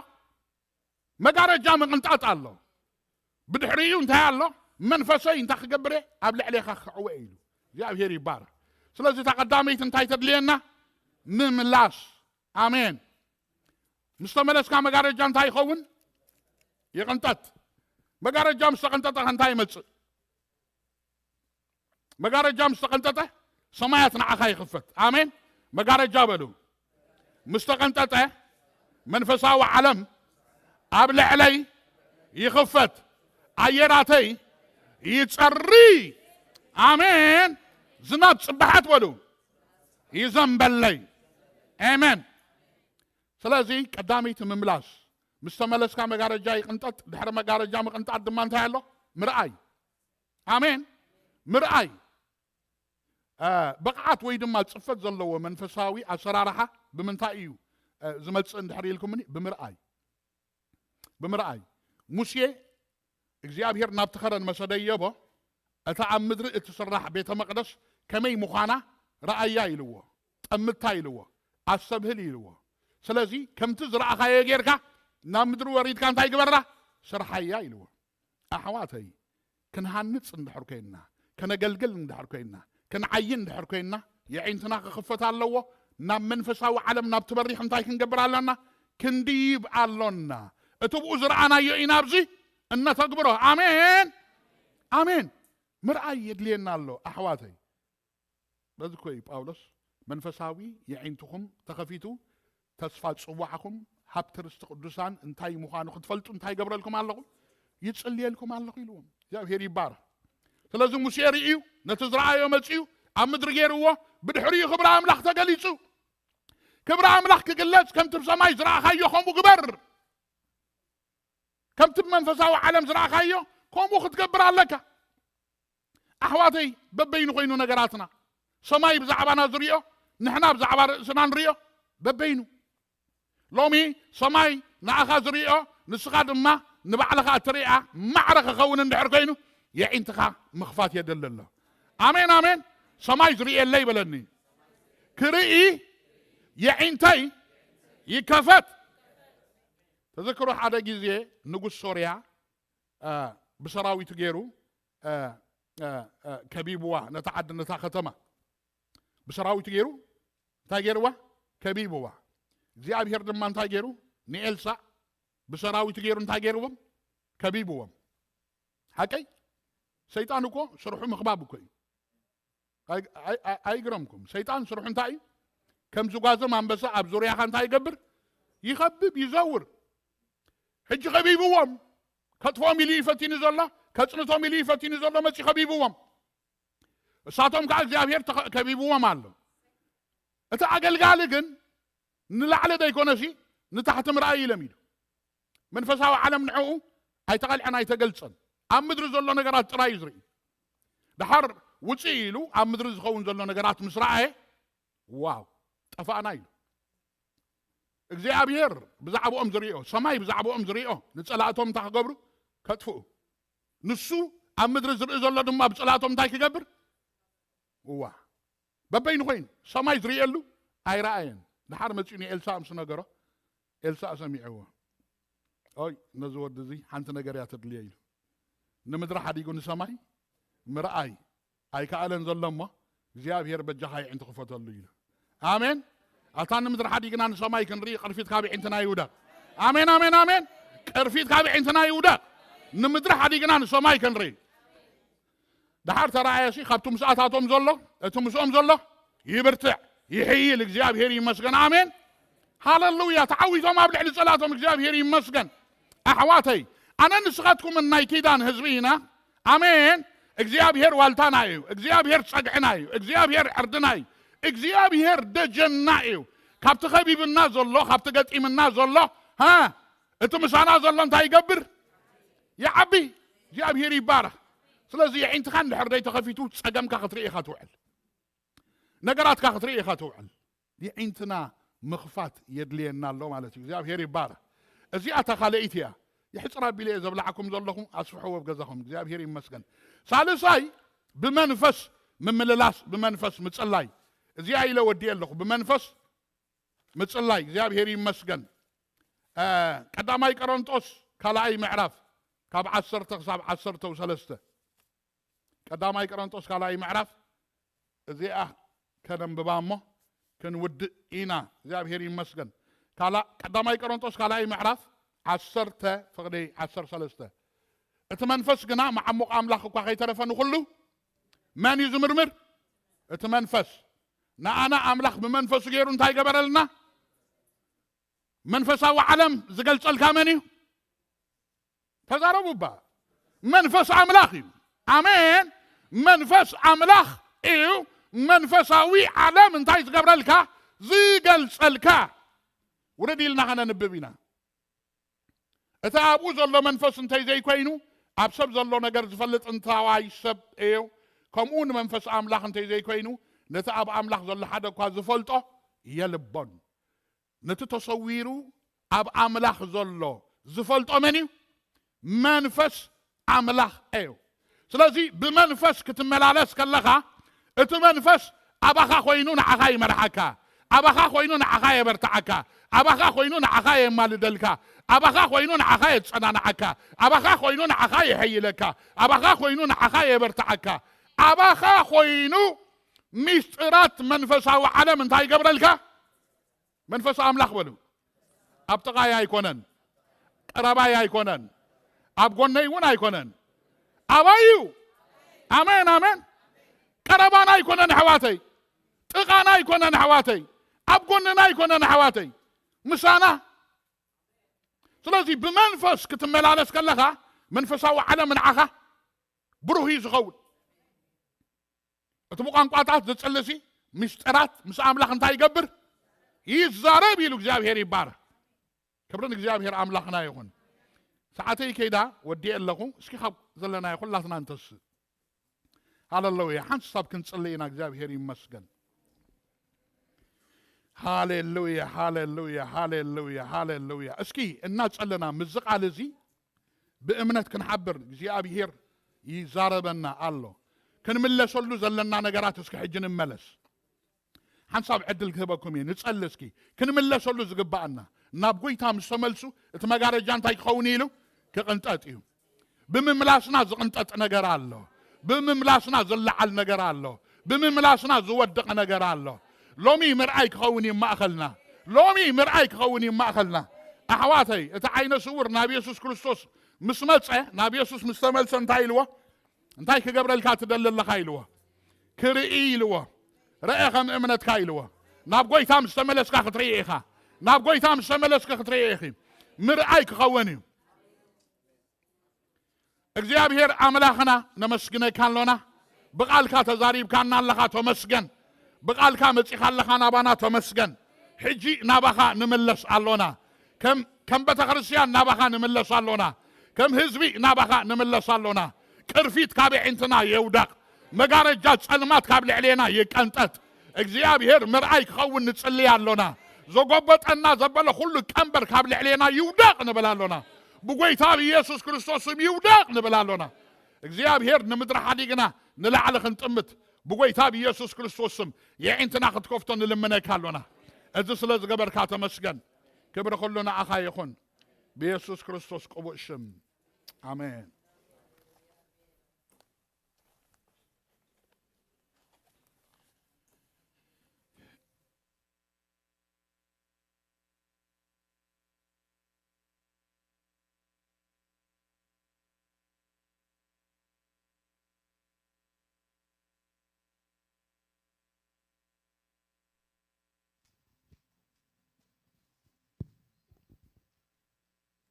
መጋረጃ ምቕንጣጥ ኣሎ። ብድሕሪኡ እንታይ ኣሎ? መንፈሰይ እንታይ ክገብር እየ? ኣብ ልዕሌኻ ክዕወ ኢሉ። እግዚኣብሔር ይባረክ። ስለዚ እታ ቀዳመይቲ እንታይ ተድልየና? ምምላስ። ኣሜን። ምስ ተመለስካ መጋረጃ እንታይ ይኸውን? ይቕንጠጥ። መጋረጃ ምስ ተቐንጠጠ እንታይ ይመጽእ? መጋረጃ ምስ ተቐንጠጠ ሰማያት ንዓኻ ይኽፈት። ኣሜን። መጋረጃ በሉ። ምስ ተቐንጠጠ መንፈሳዊ ዓለም ኣብ ልዕለይ ይኽፈት፣ ኣየራተይ ይጸሪ። ኣሜን። ዝናብ ጽባሓት በሉ ይዘንበለይ። ኣሜን። ስለዚ ቀዳመይቲ ምምላስ፣ ምስ ተመለስካ መጋረጃ ይቕንጠጥ። ድሕሪ መጋረጃ ምቕንጣጥ ድማ እንታይ ኣሎ? ምርኣይ። ኣሜን። ምርኣይ። እ፣ ብቕዓት ወይ ድማ ጽፈት ዘለዎ መንፈሳዊ ኣሰራርሓ ብምንታይ እዩ፣ እ፣ ዝመጽእ እንድሕር ኢልኩምኒ? ብምርኣይ። ብምርኣይ። ሙሴ እግዚኣብሔር ናብቲ ኸረን መሰ ደየቦ፣ እታ ኣብ ምድሪ እትስራሕ ቤተ መቕደስ ከመይ ምዃና ረኣያ ኢልዎ፣ ጠምታ ኢልዎ፣ ኣስተብህል ኢልዎ። ስለዚ ከምቲ ዝረኣኻዮ ጌርካ ናብ ምድሪ ወሪድካ እንታይ ግበራ? ስርሓያ ኢልዎ። ኣሕዋተይ፣ ክንሃንጽ እንድሕር ኮይንና፣ ከነገልግል እንድሕር ኮይንና፣ ክንዓይ እንድሕር ኮይንና፣ የዒንትና ክኽፈት ኣለዎ። ናብ መንፈሳዊ ዓለም ናብ ትበሪኽ እንታይ ክንገብር ኣለና? ክንድይብ ኣሎና። እቲ ብኡ ዝረኣናዮ ኢና ኣብዚ እነተግብሮ። ኣሜን፣ ኣሜን። ምርኣይ የድልየና ኣሎ ኣሕዋተይ። በዚ እኮ እዩ ጳውሎስ መንፈሳዊ የዒንትኹም ተኸፊቱ፣ ተስፋ ጽዋዕኹም፣ ሃብቲ ርስቲ ቅዱሳን እንታይ ምዃኑ ክትፈልጡ እንታይ ይገብረልኩም ኣለኹ? ይጽልየልኩም ኣለኹ ኢልዎም። እግዚኣብሔር ይባረኽ። ስለዚ ሙሴ ርእዩ፣ ነቲ ዝረኣዮ መጺኡ ኣብ ምድሪ ገይርዎ፣ ብድሕሪኡ ክብሪ ኣምላኽ ተገሊጹ። ክብሪ ኣምላኽ ክግለጽ ከምቲ ብሰማይ ዝረኣኻዮ ከምኡ ግበር። ከምቲ ብመንፈሳዊ ዓለም ዝረኣኻዮ ከምኡ ክትገብር ኣለካ። ኣሕዋተይ፣ በበይኑ ኮይኑ ነገራትና፣ ሰማይ ብዛዕባና ዝሪኦ፣ ንሕና ብዛዕባ ርእስና ንሪኦ፣ በበይኑ። ሎሚ ሰማይ ንኣኻ ዝሪኦ፣ ንስኻ ድማ ንባዕልኻ እትሪኣ ማዕረ ክኸውን እንድሕር ኮይኑ፣ የዒንትኻ ምኽፋት የድሊ ኣሎ። ኣሜን፣ ኣሜን። ሰማይ ዝርእየለይ በለኒ። ክርኢ የዒንተይ ይከፈት። ተዘክሩ፣ ሓደ ግዜ ንጉስ ሶርያ፣ እ፣ ብሰራዊቱ ገይሩ፣ እ፣ እ፣ እ፣ ከቢብዋ፣ ነታ ዓዲ፣ ነታ ከተማ ብሰራዊቱ ገይሩ እንታይ ገይርዋ? ከቢብዋ። እግዚኣብሔር ድማ እንታይ ገይሩ? ንኤልሳዕ ብሰራዊቱ ገይሩ እንታይ ገይርዎም? ከቢብዎም። ሓቀይ? ሰይጣን እኮ ስርሑ ምኽባብ እኮ እዩ። ኣይ-፣ ኣይ-፣ ኣይ-፣ ኣይግረምኩም። ሰይጣን ስርሑ እንታይ እዩ? ከም ዝጓዘም ኣንበሳ ኣብ ዙርያኻ እንታይ ይገብር? ይኸብብ፣ ይዘውር። ሕጂ ከቢብዎም። ከጥፍኦም ኢሉ እዩ ፈቲኑ ዘሎ፣ ከጽንቶም ኢሉ እዩ ፈቲኑ ዘሎ፣ መጺኡ ከቢብዎም። እሳቶም ከዓ እግዚኣብሔር ተኸ-፣ ከቢብዎም ኣሎ። እቲ ኣገልጋሊ ግን ንላዕሊ ደይኮነሲ ንታሕቲ ምርኣይ እዩ ለሚዱ። መንፈሳዊ ዓለም ንዕኡ ኣይተቐልዐን ኣይተገልጸን። ኣብ ምድሪ ዘሎ ነገራት ጥራይ እዩ ዝርኢ። ደሓር ውፅእ ኢሉ ኣብ ምድሪ ዝኸውን ዘሎ ነገራት ምስ ረኣየ፣ ዋው፣ ጠፋእና ኢሉ። እግዚኣብሔር ብዛዕባኦም ዝሪኦ፣ ሰማይ ብዛዕባኦም ዝሪኦ፣ ንጸላእቶም እንታይ ክገብሩ? ከጥፍኡ። ንሱ ኣብ ምድሪ ዝርኢ ዘሎ ድማ ብጸላእቶም እንታይ ክገብር? እዋ፣ በበይኑ ኮይኑ ሰማይ ዝርእየሉ ኣይረኣየን። ደሓር መጺኡ ንኤልሳእ ምስ ነገሮ፣ ኤልሳእ ሰሚዕዎ። ኦይ፣ ነዚ ወዲ እዚ ሓንቲ ነገር እያ ተድልዮ ኢሉ። ንምድሪ ሓዲጉ ንሰማይ ምርኣይ ኣይከኣለን ዘሎ እሞ እግዚኣብሔር በጃኻ የዒንቱ ክፈተሉ ኢሉ። ኣሜን። ኣታ ንምድሪ ሓዲግና ንሰማይ ክንርኢ ቅርፊት ካብ የዒንትና ይውደቕ። ኣሜን፣ ኣሜን፣ ኣሜን። ቅርፊት ካብ የዒንትና ይውደቕ። ንምድሪ ሓዲግና ንሰማይ ክንርኢ። ደሓር ተረኣየሲ ካብቲ ምስኣታቶም ዘሎ እቲ ምስኦም ዘሎ ይብርትዕ ይሕይል። እግዚኣብሔር ይመስገን። ኣሜን። ሃለሉያ። ተዓዊቶም ኣብ ልዕሊ ጸላቶም እግዚኣብሔር ይመስገን። ኣሕዋተይ ኣነ ንስኻትኩምን ናይ ኪዳን ህዝቢ ኢና። ኣሜን። እግዚኣብሔር ዋልታና እዩ። እግዚኣብሔር ጸግዕና እዩ። እግዚኣብሔር ዕርድና እዩ። እግዚኣብሔር ደጀና እዩ። ካብቲ ከቢብና ዘሎ ካብቲ ገጢምና ዘሎ ሃ እቲ ምሳና ዘሎ እንታይ ይገብር? ይዓቢ። እግዚኣብሔር ይባረኽ። ስለዚ የዒንትኻ እንድሕር ደይ ተኸፊቱ ጸገምካ ክትርኢ ኢኻ ትውዕል። ነገራትካ ክትርኢ ኢኻ ትውዕል። የዒንትና ምኽፋት የድልየና ኣሎ ማለት እዩ። እግዚኣብሔር ይባረኽ። እዚኣ እታ ካልኣይቲ እያ። ይሕፅር ኣቢለ እየ ዘብላዓኩም ዘለኹ። ኣስፍሕዎ ኣብ ገዛኹም። እግዚኣብሔር ይመስገን። ሳልሳይ ብመንፈስ ምምልላስ፣ ብመንፈስ ምፅላይ። እዚኣ ኢለ ወዲየ ኣለኹ። ብመንፈስ ምፅላይ። እግዚኣብሔር ይመስገን። ቀዳማይ ቀረንጦስ ካልኣይ ምዕራፍ ካብ ዓሰርተ ክሳብ ዓሰርተ ሰለስተ። ቀዳማይ ቀረንጦስ ካልኣይ ምዕራፍ እዚኣ ከነንብባ እሞ ክንውድእ ኢና። እግዚኣብሔር ይመስገን። ካልኣ- ቀዳማይ ቀረንጦስ ካልኣይ ምዕራፍ ዓሰርተ ፍቕዲ ዓሰርተ ሰለስተ። እቲ መንፈስ ግና መዓሙቕ ኣምላኽ እኳ ከይተረፈ ንኹሉ መን እዩ ዝምርምር? እቲ መንፈስ። ንኣና ኣምላኽ ብመንፈሱ ገይሩ እንታይ ገበረልና? መንፈሳዊ ዓለም ዝገልጸልካ መን እዩ? ተዛረቡ እባ። መንፈስ ኣምላኽ እዩ። ኣሜን። መንፈስ ኣምላኽ እዩ መንፈሳዊ ዓለም እንታይ ዝገብረልካ? ዝገልጸልካ። ውርድ ኢልና ከነንብብ ኢና። እቲ ኣብኡ ዘሎ መንፈስ እንተይ ዘይኮይኑ ኣብ ሰብ ዘሎ ነገር ዝፈልጥ እንታዋይ ሰብ እዩ። ከምኡ ንመንፈስ ኣምላኽ እንተይ ዘይኮይኑ ነቲ ኣብ ኣምላኽ ዘሎ ሓደ እኳ ዝፈልጦ የልቦን። ነቲ ተሰዊሩ ኣብ ኣምላኽ ዘሎ ዝፈልጦ መን እዩ? መንፈስ ኣምላኽ እዩ። ስለዚ ብመንፈስ ክትመላለስ ከለኻ እቲ መንፈስ ኣባኻ ኮይኑ ንዓኻ ይመርሓካ፣ ኣባኻ ኮይኑ ንዓኻ የበርትዓካ፣ ኣባኻ ኮይኑ ንዓኻ የማልደልካ፣ ኣባኻ ኮይኑ ንዓኻ የጸናንዓካ፣ ኣባኻ ኮይኑ ንዓኻ የሐይለካ፣ ኣባኻ ኮይኑ ንዓኻ የበርትዓካ፣ ኣባኻ ኮይኑ ሚስጥራት መንፈሳዊ ዓለም እንታይ ይገብረልካ? መንፈስ ኣምላኽ በሉ። ኣብ ጥቓይ ኣይኮነን፣ ቀረባይ ኣይኮነን፣ ኣብ ጎነይ እውን ኣይኮነን፣ ኣባይ እዩ። ኣሜን፣ ኣሜን። ቀረባና ኣይኮነን ኣሕዋተይ፣ ጥቓና ኣይኮነን ኣሕዋተይ፣ ኣብ ጎንና ኣይኮነን ኣሕዋተይ፣ ምሳና። ስለዚ ብመንፈስ ክትመላለስ ከለኻ መንፈሳዊ ዓለም ንዓኻ ብሩህ እዩ ዝኸውን። እቲ ብቋንቋታት ዝጽልሲ ምስጢራት ምስ ኣምላኽ እንታይ ይገብር? ይዛረብ ኢሉ እግዚኣብሔር ይባረክ። ክብርን እግዚኣብሔር ኣምላኽና ይኹን። ሰዓተይ ከይዳ ወዲኤ ኣለኹ። እስኪ ካብ ዘለናዮ ኩላትና እንተስእ። ሃለሉያ። ሓንሳብ ክንጽልይ ኢና። እግዚኣብሔር ይመስገን። ሃሌሉያ፣ ሃሌሉያ፣ ሃሌሉያ፣ ሃሌሉያ። እስኪ እናጸለና ምስዚ ቃል እዚ ብእምነት ክንሓብር እግዚኣብሔር ይዛረበና ኣሎ። ክንምለሰሉ ዘለና ነገራት እስኪ ሕጂ ንመለስ። ሓንሳብ ዕድል ክህበኩም እየ። ንጸሊ እስኪ። ክንምለሰሉ ዝግባኣና ናብ ጎይታ ምስ ተመልሱ እቲ መጋረጃ እንታይ ክኸውን ኢሉ ክቕንጠጥ እዩ። ብምምላስና ዝቕንጠጥ ነገር ኣሎ። ብምምላስና ዝለዓል ነገር ኣሎ። ብምምላስና ዝወድቕ ነገር ኣሎ። ሎሚ ምርኣይ ክኸውን እዩ ማእኸልና። ሎሚ ምርኣይ ክኸውን እዩ ማእኸልና። ኣሕዋተይ፣ እቲ ዓይነ ስውር ናብ የሱስ ክርስቶስ ምስ መጸ፣ ናብ የሱስ ምስ ተመልሰ እንታይ ኢልዎ? እንታይ ክገብረልካ ትደሊ ኣለኻ ኢልዎ። ክርኢ ኢልዎ። ረአ ከም እምነትካ ኢልዎ። ናብ ጎይታ ምስ ተመለስካ ክትርኢ ኢኻ። ናብ ጎይታ ምስ ተመለስካ ክትርኢ ኢኺ። ምርኣይ ክኸውን እዩ። እግዚኣብሔር ኣምላኽና ነመስግነካ ኣሎና። ብቓልካ ተዛሪብካና ኣለኻ፣ ተመስገን። ብቓልካ መጺኻ ኣለኻ ናባና፣ ተመስገን። ሕጂ ናባኻ ንምለስ ኣሎና። ከም ከም ቤተ ክርስቲያን ናባኻ ንምለስ ኣሎና። ከም ህዝቢ ናባኻ ንምለስ ኣሎና። ቅርፊት ካብ ኣዒንትና ይውደቕ። መጋረጃ ጸልማት ካብ ልዕሌና ይቀንጠጥ። እግዚኣብሔር ምርኣይ ክኸውን ንጽልይ ኣሎና። ዘጎበጠና ዘበለ ኩሉ ቀንበር ካብ ልዕሌና ይውደቕ ንብል ኣሎና። ብጎይታ ብኢየሱስ ክርስቶስ ስም ይውደቕ ንብል ኣሎና። እግዚኣብሔር ንምድሪ ሓዲግና ንላዕሊ ክንጥምት ብጎይታ ብኢየሱስ ክርስቶስ ስም የዒንትና ክትከፍቶ ንልምነካ ኣሎና። እዚ ስለ ዝገበርካ ተመስገን። ክብሪ ኩሉ ንኣኻ ይኹን። ብኢየሱስ ክርስቶስ ቅቡእ ሽም። ኣሜን።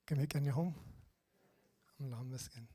ከመይ ቀኒኹም? ኣምላኽ ይመስገን።